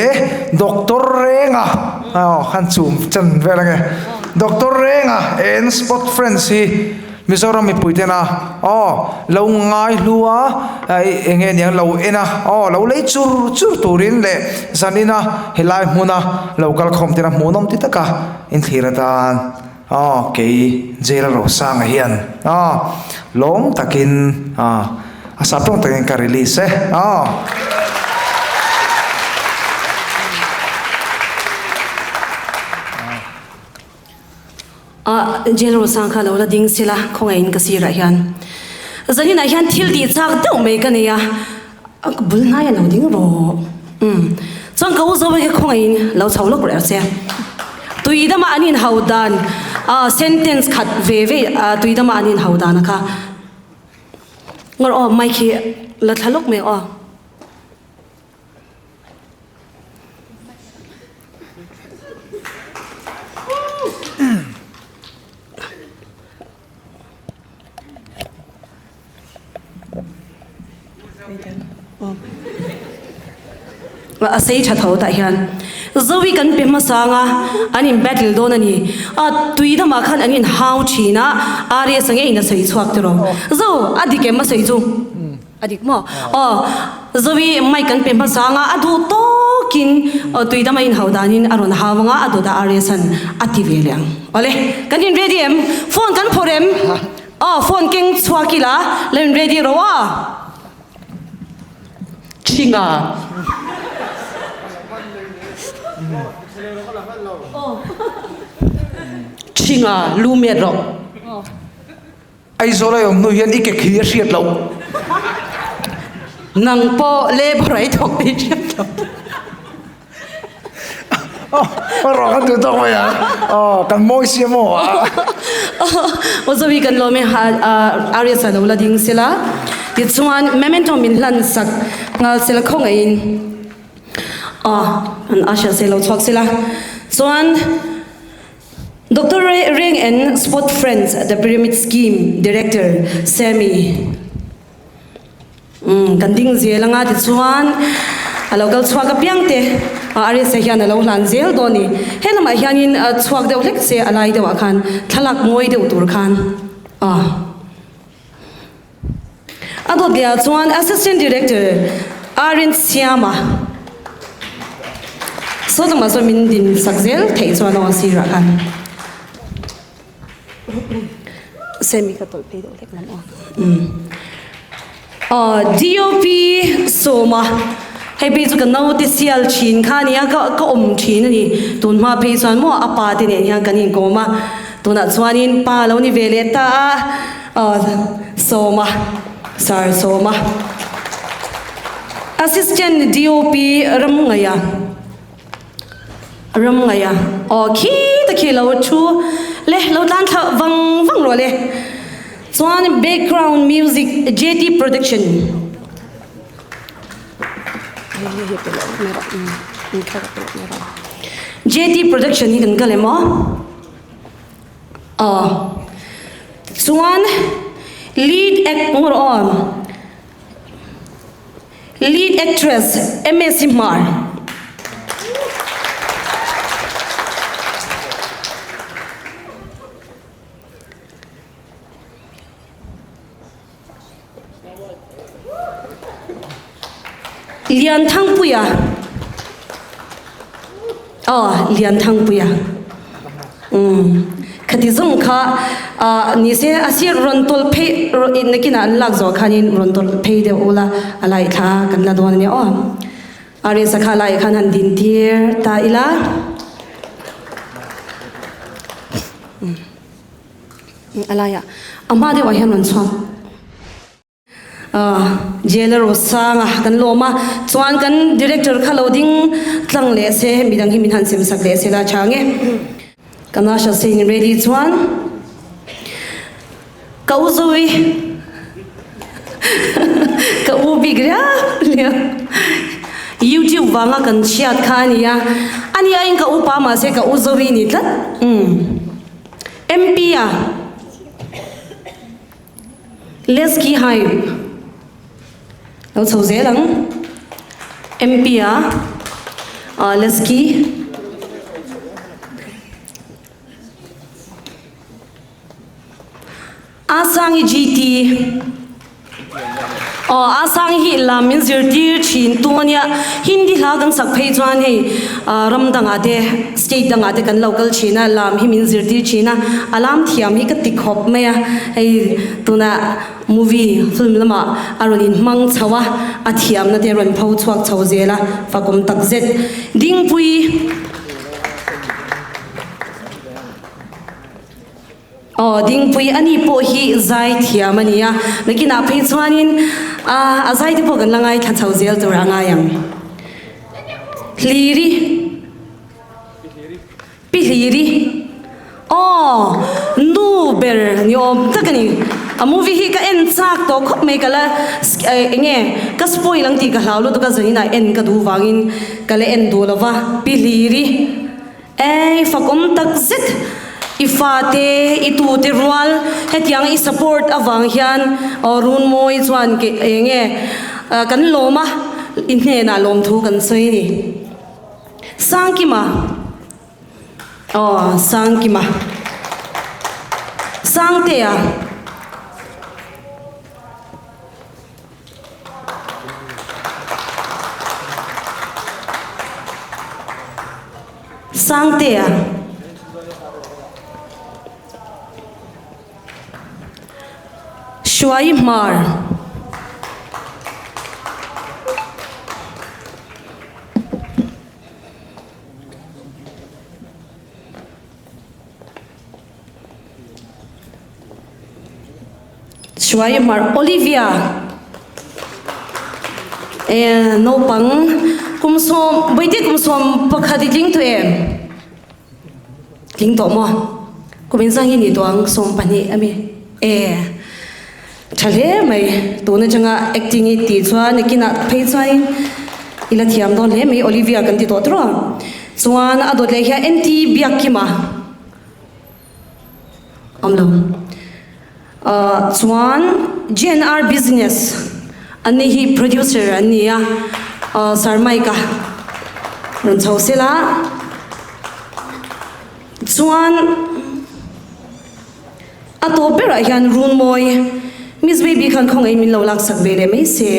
doctor renga aw khan chum chan vel ange doctor renga and spot friends hi. Mizoram mipui tena aw lo ngai hlu a eng nge niang lo en a aw lo lei chur chur turin leh zanina helai hmuna lo kal khawm tena hmuhnawm ti taka inthlir atan aw kei jail Rosanga hian aw lawm takin aw a sap tawng takin ka release e aw. A General sang kha lo la ding sila khawngaihin ka sirah hian zaninah hian thil tih chak deuh mai ka nei a, a bul hnai a lo ding rawh umm chuan ka u zo hi khawngaihin lo chho lawk reh che tui dama an inhau dan ah sentence khat ve ve ah tui dama an inhau dan a kha ngawr aw mic hi la thla lawk mai aw. A sei tha tho tah hian Zoe kan pe hmasa anga an in battle dawn a ni a tui damah khan an in hau thin a Arias a ngeiin a sawi chhuak tiraw Zo a dik em a sawi chu. A dik maw? Aw, Zoe mic kan pe hmasa anga a duh tawkin tui dam a inhau danin a rawn hau anga a dawt a RS-an a ti ve leh ang. Awle, kan in ready em? Phone kan phawrh em? Aw, phone keng chhuak ila la in ready ro a. Thinga. Thinga lu met rawh. Aizawl a awm hnu hian i ke khi a hriat loh. Nang pawh labour a i thawk tih hriat loh. Aw rawh kan duh tawk mai a. Aw kan mawi sia maw a. Aw Zoe kan lawm e Arias a lo la ding sela. Tichuan memento min hlan sak nghal sela khawngaihin aw an Asha se lo chhuak sela. Chuan. Doctor Reng and Spot Friends The Pyramid Scheme Director Sammy umm kan ding zel anga tichuan a lo kal chhuak apiang te. Aresa hian a lo hlan zel dawn a ni. He lamah hianin chhuak deuh hlek se a lai deuhah khan thlalak ngawi deuh tur khan a a dawt leh ah chuan Assistant Director Arin Siama saw lamah chuan min din sak zel theih chuan aw sirah khan. Semi ka tawlh phei deuh hlek lam aw. Aw DOP Sawma hei phei chu ka naute sial thin kha ania ka ka awm thin a ni tun hma phei chuan maw a pa te nen hian kan inkawm a tunah chuanin pa lo ni ve leh ta a aw Sawma Sir Sawma Assistant DOP Ramngaia. Ram ngaih a, aw khi ta khi lo thu le lo tlan thla vang vang rawh le. Chuan background music JT production. JT production hi kan kal em aw? Aw. Chuan lead act ngawr aw. Lead actress Msc Hmar. Lianthangpuia Aw Lianthangpuia Umm khati zawng kha ah ni se a sir rawn tawlh phei rawh in nakinah an lak zawh khanin rawn tawlh phei deuh ula a lai thla kan la dawn ania aw a resa kha lai khan han din tir ta ila umm a laiah a hma deuhah hian rawn chhuak. Jailer aw sanga kan lawm a, chuan kan director kha lo ding tlang leh se, midang hi min han sem sak leh se la tha nge. Kan Asha Singh ready chuan ka u Zoe ka u bik riau riau YouTube vanga kan chhiat kha a nia, a nia in ka u pa mahse ka u Zoe ni tlat umm MP a. Lesky Hype lo chho zel ang MP a ah Lesky Asangi GT Aw a sang hi lam min zirtir thin tum ania Hindi hla kan sak phei chuan hei ram dangah te state dangah te kan lo kal thin a lam hi min zirtir thin a a lam thiam hi ka ti khawp mai a hei tunah movie film lamah a rawn inhmang chho a a thiamna te a rawn pho chhuak chho zel a fakawm tak zet Dingpui. Aw Dingpui ani pawh hi zai thiam a ni a, nakinah phei chuanin a zai te pawh kan la ngaithla chho zel tur a ngai ang. Hliri Pi Hliri Aw nu ber ni awm tak a ni. A movie hi ka en chak tawh khawp mai ka la eng nge ka spoil ang tih ka hlau lutuk a zaninah en ka duh vangin ka la en duh lova Pi Hliri. Ei fakawm tak zet i fate i tute rual hetiang i support avang hian Runmawi chuan ke eng nge kan lawm a i hnenah lawmthu kan sawi a ni. Sangkima aw Sangkima Sangtea. Sangtea. Hruai Hmar. Hruai Mar Olivia eh naupang kum sawm vawitin kum sawm pakhat i tling tawh em tling tawh maw kum in zang hi ni tawh ang 12 ami eh tha hle mai tun atanga acting i tih chuan nakinah phei chuanin i la thiam dawn hle mai Olivia kan ti tawh tawh a chuan a dawt leh hian NT Biakkima. Awm lo. Ahh chuan GNR business an ni hi producer an ni a, ahh Sir Mike-a. Rawn chho sela chuan a tawp berah hian Runmawi Miss Baby khan khawngaih min lo laksak ve leh mai se.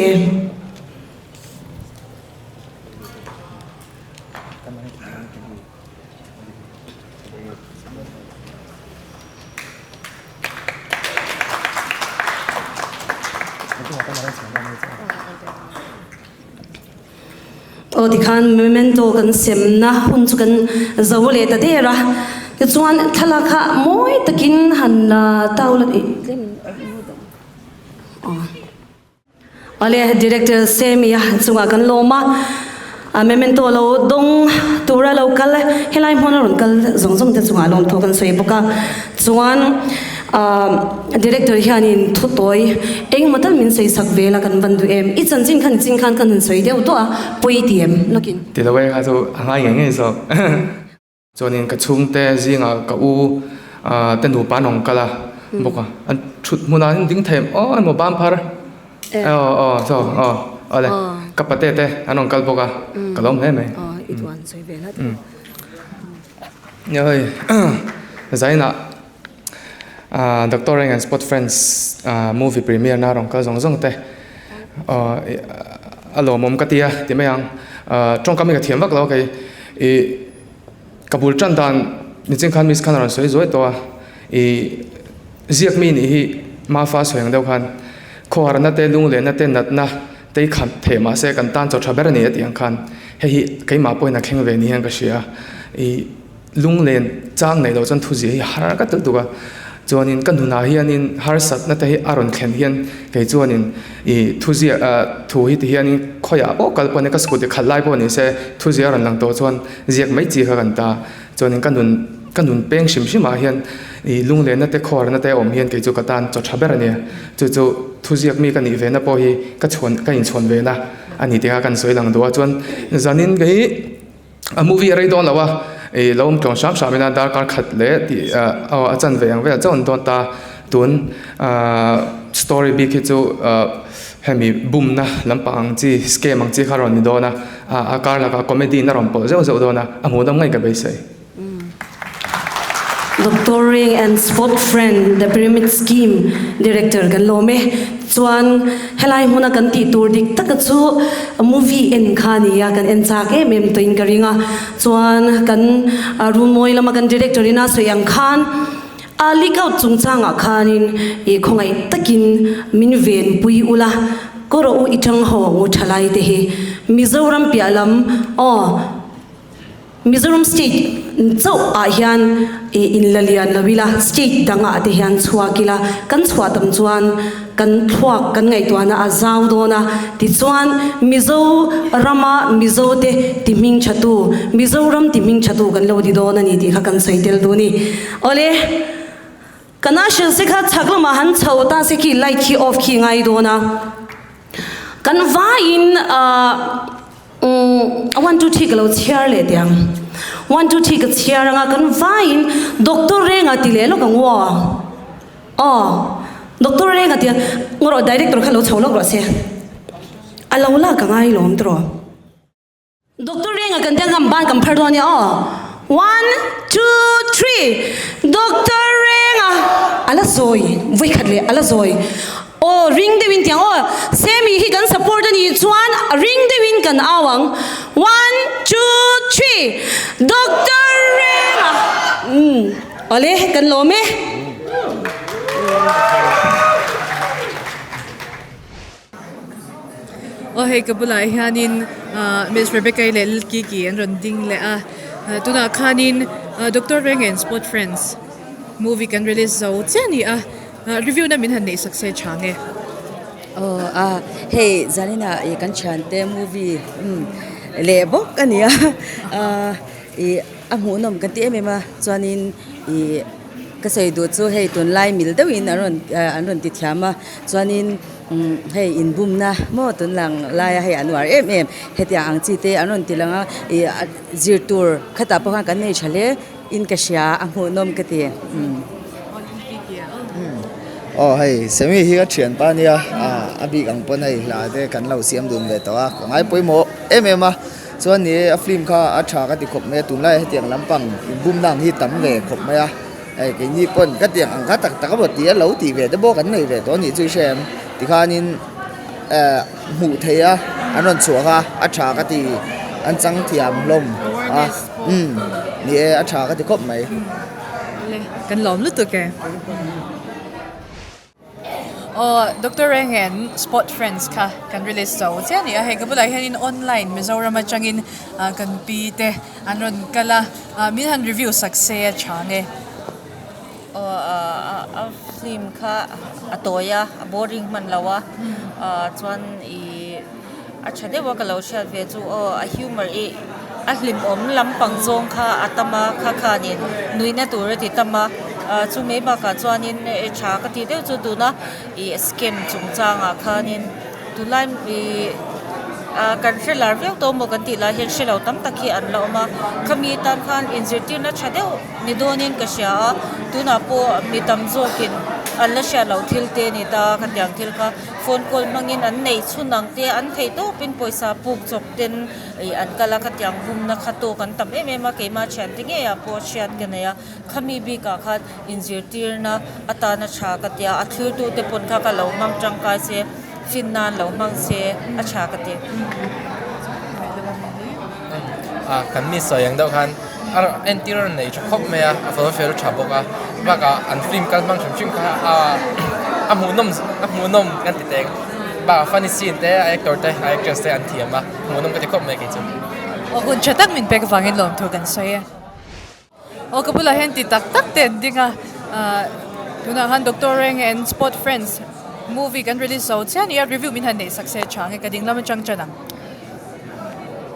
Aw tikhan memento kan semna hun chu kan zo leh ta der a, tichuan thlalak kha mawi takin han la tau la ih tlem in aw. Awle Director Sammy a chungah kan lawm a, a memento lo dawng tura lo kal helai hmun a rawn kal zawng zawng te chungah lawmthu kan sawi bawk a, chuan ahh Director hianin thu tawi engemaw tal min sawi sak vel a kan van duh em, i chanchin khan chin khan kan han sawi deuh tawh a, pawi ti em lawkin. Ti lo e kha chu a ngai ngei ngei zawk. Chuanin ka chhungte zingah ka u te nupa an awm kal a bawk a, an thut hmunah an ding thei em aw emaw bam phar aw aw saw aw awle ka pate te an rawn kal bawk a ka lawm hle mai. Nia hei zainah Doctor Reng and Spot Friends movie premiere na rawn kal zawng zawng te a lawmawm ka ti a ti mai ang tawngkam hi ka thiam vak lo a kei ih ka bul tan dan nichin khan miss khan a rawn sawi zuai tawh a ih ziak mi nih hi Mafa sawi ang deuh khan khawharna te lunglenna te natna te hi khat theih mahse kan tan chaw tha ber a ni a tih ang khan hei hi keimah pawhin a thleng ve ni hian ka hria a ih. Lunglen chang neih loh chuan thuzia hi har ka tel tuk a, chuanin ka nunah hianin harsatna te hi a rawn thlen hian kei chuanin ih thuzia ah thu hi ti hianin khawiah pawh kal pawh ni ka scooty khalh lai pawh ni se thuzia a rawn lang tawh chuan ziak mai chi kha kan ta, chuanin ka nun ka nun peng hrim hrim ah hian ih lunglenna te khawrna te a awm hian kei chu ka tan chaw tha ber a nia, chu chu thuziak mi ka nih ve na pawh hi ka chhuan ka inchhuan ve na a ni tih kha kan sawi lang duh a, chuan zanin kei. A movie a rei dawn lo a, ih lo awm tlawng hram hram ina darkar khat leh tih aw a chan ve ang vel chauh an dawn ta. Tun ah story bik hi chu ah hemi bumna lampang ang chi scam ang chi kha a rawn ni dawn a, a kar lakah comedy in a rawn pawlh zeuh zeuh dawn a, a hmuhnawm ngei ka beisei. Doctor Ring and Spot Friend The Pyramid Scheme Director kan lawm e. Chuan helai hmuna kan tih tur dik taka chu movie en kha a ni a, kan en chak em em tawhin ka ring a. Chuan kan runmawi lama kan director ina sawi ang khan a leak out chungchangah khanin ih khawngaih takin min venpui ula, kaw rawh u i tang ho ngu thalai te hi Mizoram piah lam aw. Mizoram state chauh ah hian ih in la lian lo ila, state dang ah te hian chhuak ila, kan chhuah tam chuan kan thluak kan ngaihtuahna a zau dawn a, tichuan Mizo rama Mizo te ti hming tha tu, Mizoram ti hming tha tu kan lo ni dawn a ni tih kha kan sawi tel duh a ni. Awle, ka national se kha chhak lamah han chho ta se khi light khi off khi ngai dawn a, kan vaiin ah. Umm one two three ka lo chhiar leh teh ang. One two three ka chhiar anga kan vaiin doctor renga ti leh lawk ang aw. Aw doctor renga tia ngaw rawh director kha lo chho lawk rawh se. A lo lak a ngai lawm tawh. Doctor renga kan tia ngam ban kan phar dawn nia aw. One two three doctor renga a la zawi vawikhat leh a la zawi. Aw ring deuhin tiang aw Sammy hi kan support a nih chuan ring deuhin kan au ang one two three Doctor Renga umm awle kan lawm e. Aw hei ka bulah hianin Miss Rebecca i leh Lil Kiki an rawn ding leh a tunah khanin Doctor Renga and Sport Friends movie kan release zo chiah a ni a. Review na min han neih sak se tha nge? Aw a hei zaninah ih kan thiante movie umm leh bawk a ni a ih a hmuhnawm kan ti em em a chuanin ih ka sawi duh chu hei tunlai mil deuhin an rawn an rawn ti thiam a chuanin umm hei inbumna maw tunlang laia hei an uar em em hetiang ang chi te an rawn ti lang a ih zir tur khatah pawh khan kan nei tha hle. In ka hria a hmuhnawm ka ti. Aw hei Semi hi ka thian pa ania a bik ang pawn hei hla te kan lo siam dun ve tawh a ka ngai pawimawh em em a Chuan ni e a film kha a tha ka ti khawp mai a tunlai ah hetiang lampang inbumna ang hi tam ve khawp mai a hei keini pawn ka tiang ang kha tak tak emaw tih a lo tih ve te pawh kan nei ve tawh a nih chu i hre em tikhanin eh hmuh theih a an rawn chhuah kha a tha ka ti an chang thiam hlawm a umm ni e a tha ka ti khawp mai. Kan lawm lutuk e. Aw Doctor Rengen Spot Friends kha kan release zo chiah a ni a, hei ka bulah hianin online Mizoram atangin kan pi te an rawn kal a, min han review sak se a chang e. Aw a film kha a tawi a, a boring hman lo a, chuan ih a tha deuh a ka lo hriat ve chu aw a humor i a hlimawm lampang zawng kha a tam a kha khanin nuihna tur a ti tam a ah chu mai bakah chuanin tha ka tih deuh chu tuna ih scam chungchangah khanin tunlai ih ah kan hre lar viau tawh maw kan tih lai hian hre lo tam tak hi an la awm a khami tan khan inzirtirna tha deuh ni dawnin ka hria a tunah pawh mi tam zawkin an la hriat loh thil te a ni ta khatiang thil kha. Phone call hmangin an neih chhun ang te, an theih tawpin pawisa puk chawp ten ih an kal a, khatiang bumna kha tawk an tam em em a, keimah thiante ngeiah pawh hriat ka nei a, khami bikah khan inzirtirna atana tha ka tia, a thlirtute pawn kha ka lo hmang tangkai se, fin nan lo hmang se a tha ka ti. Ah kan mi sawi ang deuh khan a entir a nei tha khawp mai a, a fel fel tha bawk a, bakah an film kal hmang hrim hrim kha a a hmuhnawm a hmuhnawm kan ti teng bakah funny scene te a actor te a actress te an thiam a hmuhnawm ka ti khawp mai kei chu. Aw hun tha tak min pek vangin lawmthu kan sawi e. Aw ka bulah hian ti tak tak te an ding a, ah tunah khan Doctor Reng and Spot Friends movie kan release zo chiah a ni a, review min han neih sak se tha ang e, ka ding lam atang tan ang.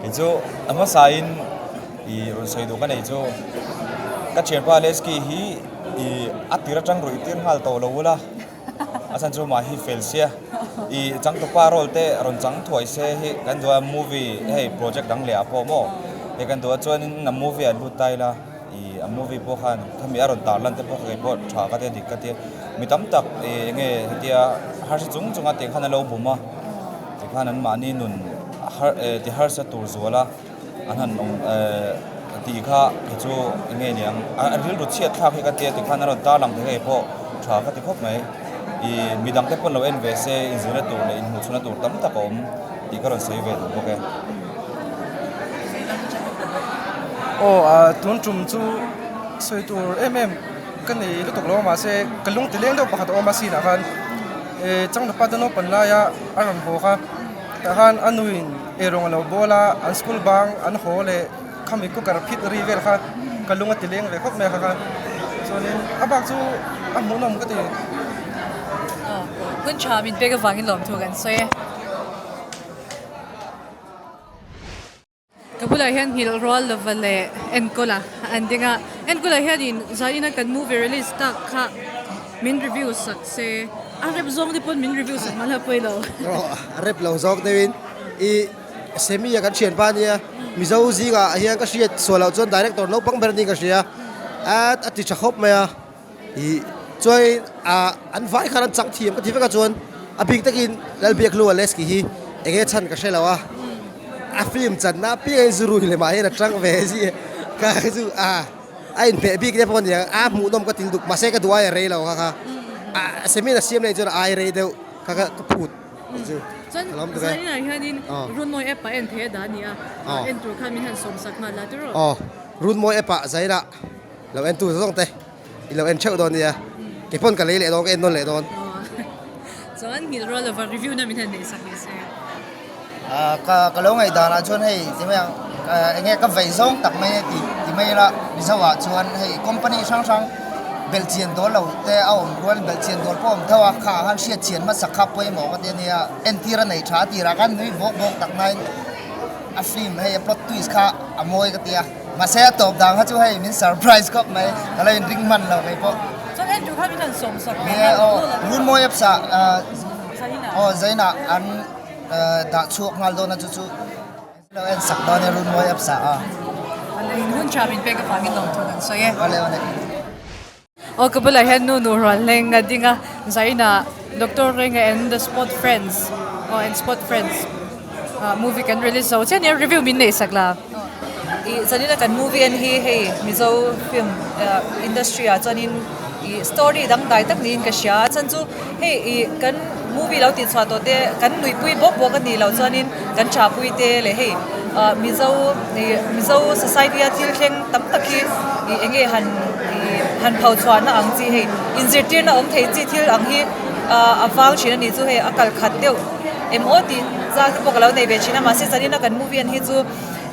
Kei chu a hmasain i rawn sawi duh ka nei chu ka thianpa Lesky hi i a tir atang ruih tir nghal tawh lo ula a chhan chu mah hi fel sia i changtupa role te rawn chang thuai se hi kan duh a movie hei project dang leh ah pawh maw hei kan duh a chuanin a movie ah lut ta ila i a movie pawh khan khami a rawn tar lan te pawh kha keipawh tha ka tia dik ka tia mi tam tak i enge hetia harsa chung chung a tih khan a lo bum a tikhan an mahni nun har ti harsa tur zual a an han awm tih kha kei chu eng nge niang a rilru chhiat thlak hi ka tia tikhan a rawn tar lang thei pawh tha ka ti khawp mai ih midang te pawn lo en ve se inzirna tur leh inhmuhchhuahna tur tam tak a awm tih ka rawn sawi ve duh bawk e. Aw a tun tum chu sawi tur em em ka nei lutuk lo a mahse ka lung ti leng deuh pakhat a awm a scene ah khan eh changtupa te naupang laia a rawn haw kha. Tah khan a nuin eirawng a lo bawl a, an school bang an haw leh khami cooker phit ri vel kha ka lung a ti leng ve khawp mai a kha kha. Chuanin a bak chu a hmuhnawm ka ti. Aw, hun tha min pek avangin lawmthu kan sawi e. Ka bulah hian nghilh rual lova leh Enkawla an ding a, Enkawla hianin zaina kan movie release tak kha min review sak se, a rep zawng te pawn min review sak mahla pawi lo. A rep lo zawk deuhin i Semi a kan thianpa ania Mizo zingah hian ka hriat sual loh chuan director naupang ber niin ka hria a a ti tha khawp mai a i chuan ah an vai khan an chang thiam ka ti vek a chuan a bik takin Lalbiakhlua Lesky hi eng nge chhan ka hre lo a a film channa apiang hian zu rui lemah hian a tang ve zia ka chu a a inhmeh bik te pawh a ni ang a hmuhnawm ka ti lutuk mahse ka duh ai a rei lo kha kha a semin a siam leh chuan a ai rei deuh kha kha ka phut chu Chuan zaninah hianin Runmawi app ah en thei a dah a ni a en tur khan min han sawm sak nghal la tiraw? Aw Runmawi app ah zainah Lo en tu zawng te i lo en theuh dawn nia. Kei pawn ka lei leh dawn ka en nawn leh dawn. Chuan nghilh rual lova review na min han neih sak ni se. Ka ka lo ngaih danah chuan hei ti mai ang eng nge ka vei zawng tak mai ti ti mai ila Mizo ah chuan hei company hrang hrang belh chian dawl lo te a awm rual belh chian dawl pawh a awm tho a kha ah khan hriat chian hmasak kha pawimawh ka ti ania entir a nei tha a tirah khan nui bawk bawk tak nain a film hei a plot twist kha a mawi ka ti a. Mahse a tawp dan kha chu hei min surprise khawp mai, ka lo inring hman lo kei pawh. Chuan en tur kha min han sawm sak Ni e aw, Runmawi apps ah aw Zainah an dah chhuak nghal dawn a chu chu lo en sak dawn e Runmawi apps ah a. In hun tha min pek avangin lawmthu kan sawi e. Awle awle. Aw ka bulah hian nu nu rual hleng a ding a, Zainah Doctor Renga and the Spot Friends aw and Spot Friends. Movie kan release zo chiah nia review min neih sak la. I zanina kan movie en hi hei Mizo film industry ah chuanin i story dangdai tak niin ka hria a chhan chu hei i kan movie lo tih chhuah tawh te kan nuihpui bawk bawk a nih loh chuanin kan thahpui te leh hei ah Mizo i Mizo society a thil thleng tam tak hi i eng nge han i han pho chhuahna ang chi hei inzirtirna awm thei chi thil ang hi ah a vang thin a nih chu hei a kal khat deuh em aw tih zat te pawh ka lo nei ve thin a mahse zanina kan movie en hi chu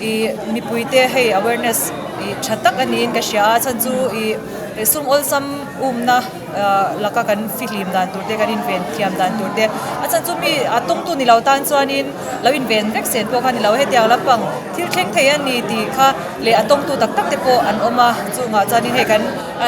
ih mipui te hei awareness ih tha tak a niin ka hria a chhan chu ih sum awlsam umna ah laka kan fihlim dan tur te kan inven thiam dan tur te a chhan chu mi a tawngtu ni lo tan chuanin lo inven vek sen pawh kha ni lo hetiang lampang thil thleng thei a ni tih kha leh a tawngtu tak tak te pawh an awm a chungah chuanin hei kan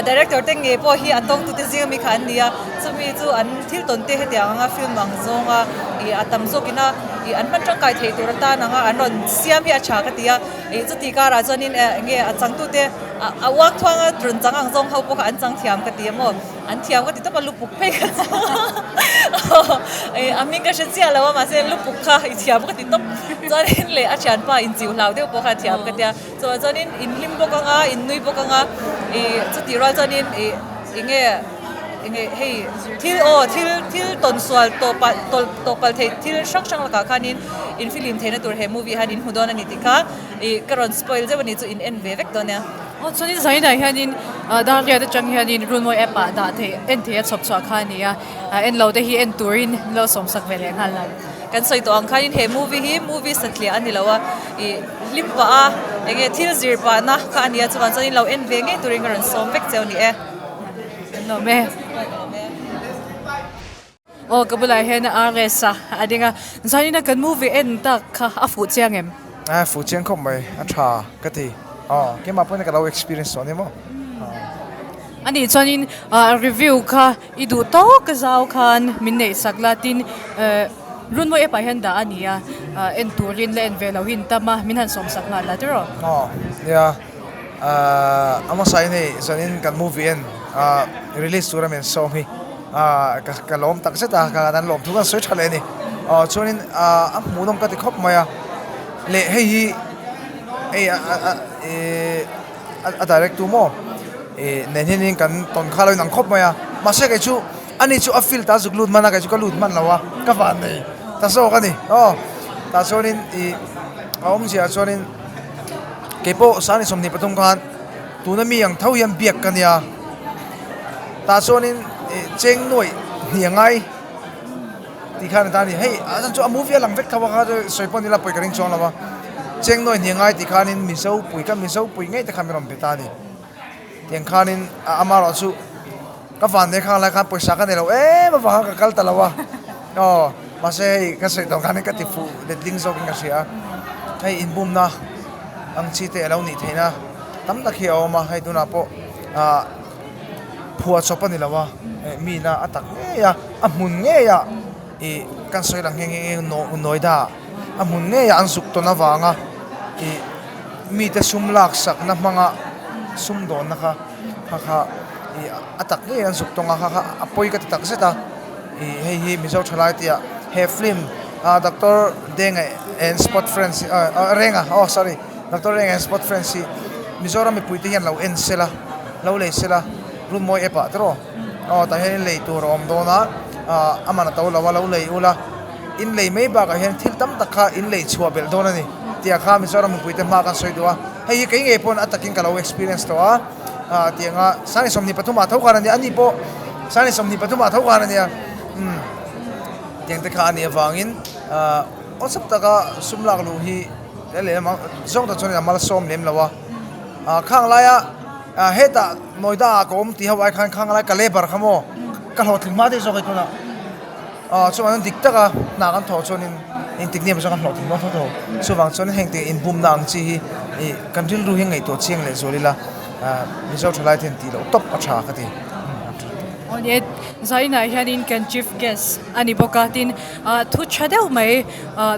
director te ngei pawh hi a tawngtu te zinga mi kha an ni a. Chumi chu an thil tawn te hetiang anga film ang zawnga ih a tam zawkin a ih an hman tangkai theih tur atan anga an rawn siam hi a tha ka ti a, ih chuti karah chuanin eh enge a changtute a a uak thuanga rawn chang ang zawng ho pawh kha an chang thiam ka ti a maw an thiam ka ti tawp a lupuk phei kha chu ih a hming ka hre chiah lo a mahse lupuk kha i thiam ka ti tawp chuanin leh a thianpa inchiu hlau deuh pawh kha a thiam ka tia chuan chuanin in hlim bawk anga in nui bawk anga ih chutih rual chuanin ih enge. Enge hei thil aw thil thil tawn sual tawh palh tawlh tawh palh theih thil hrang hrang lakah khanin in film theihna tur he movie hian in hmu dawn a ni tih kha ih ka rawn spoil zeuh a ni chu in en ve vek dawn nia. Aw chuanin zainah hianin ah Darlian atang hianin Runmawi app ah dah theih en theih a chhawp chhuah kha a ni a, ah en lo te hi en turin min lo sawm sak ve leh nghal ang. Kan sawi tawh ang khanin he movie hi movie satliah a ni lo a, ih hlim pah a enge thil zir pahna kha a ni a chuvang chuanin lo en ve ngei turin ka rawn sawm vek cheu a ni e. Lawm e. Aw ka bulah hian RS a a ding a, zanin a kan movie en tak kha a fuh chiang em? A fuh chiang khawp mai, a tha ka ti. Aw keimah pawhin ka lo experience tawh a ni maw. A nih chuanin review kha i duh tawk a zau khan min neih sak la tin Runmawi app ah hian dah a ni a, en turin la en ve lo hi in tam a, min han sawm sak nghal la tiraw? Aw nia. Ahh a hmasa in hei zanin kan movie en ahh release tura min sawm hi ahh ka ka lawm tak zet a ka an lawm thu khan sawi tha leh a ni aw chuanin ahh a hmuhnawm ka ti khawp mai a leh hei hi hei a a ihh a direct tu maw ih nen hianin kan tawn kha lo inang khawp mai a mahse kei chu ani chu a field ah zuk lut hman a kei chu ka lut hman lo a ka van nei ta zawk a ni aw tah chuanin ih a awmzia chuanin. Keipawh Sani 23 khan tuna mi ang tho hian biak ka nia. Tah chuanin ih cheng nuaih hnih a ngai tih khan a ta a ni. Hei a chan chu a movie a lang vek tho a kha chu sawi pawh nila pawi ka ring chuang lo a. Cheng nuaih hnih a ngai tih khanin Mizo pui ka Mizo pui ngei te khan min rawn be ta a ni. Tiang khanin a amaherawh chu ka van nei khang lai khan pawisa ka nei lo em avang khan ka kal ta lo a. Aw mahse hei ka sawi tawh khan ka ti fuh letling zawkin ka hria a, hei inbumna ang chi te a lo nih theihna tam tak hi a awm a, hei tunah pawh ah phuah chawp a ni lo a, mina a tak ngei a, a hmun ngei ah ih kan sawi lang nghe nghe Noida a hmun ngei ah an zuk tawn avanga ih mite sum lak sakna hmanga sumdawnna kha kha kha ih a tak ngei an zuk tawng a kha kha a pawi ka ti tak zet a. Ih hei hi Mizo thalai tia he film ah Doctor Denga and Spot Friends ah Renga aw sorry Doctor Renga and Spot Friends hi Mizoram mipui te hian lo en sela lo lei sela Runmawi app ah te rawh aw tah hian in lei tur a awm dawn a ah a man a to lo a lo lei ula in lei mai bakah hian thil tam tak kha in lei chhuah belh dawn a ni tih ah kha Mizoram mipui te hma kan sawi duh a hei hi kei ngei pawn a takin ka lo experience tawh a. Ah tianga sani 23 ah tho khan ania ani pawh sani 23 ah tho khan ania umm tiang te kha ani avangin ah awlsam taka sum lak luh hi leh leh lamah zawng tak chuan a malsawm lem lo a ah khang laia ah hetah Noida ah ka awm tih ho ai khan khang lai ka labour kha maw ka hlawhtling hma daih zawk hei tunah. Aw chuan dik taka hna kan thawh chuanin engtik nge maw chuan kan hlawhtling dawn tho tho. Chuvang chuan heng te inbumna ang chi hi ih kan rilru hi ngaihtuah chiang leh zual ila ah Mizo thalai te hian tih loh tawp a tha ka ti. Aw ni e, Zainah hianin kan chief guest a ni bawk a, tin ah thu tha deuh mai ah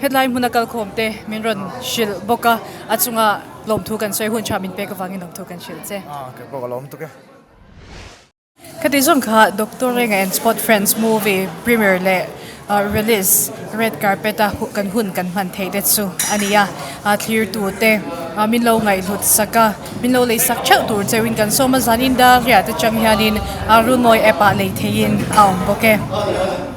hetlai hmuna kalkhawm te min rawn hrilh bawk a, a chunga lawmthu kan sawi hun tha min pek avangin lawmthu kan hrilh che. Aw kei pawh ka lawm tuk e. Khati zawng kha Doctor Renga and Spot Friends movie premiere leh Release red carpet a kan hun kan hman theih te chu a ni a a thlir tu te min lo ngaihhlut sak a min lo lei sak theuh tur cheu in kan sawm a zan in dar riah te chang hian in a runmawi app ah lei thei in a awm bawk e.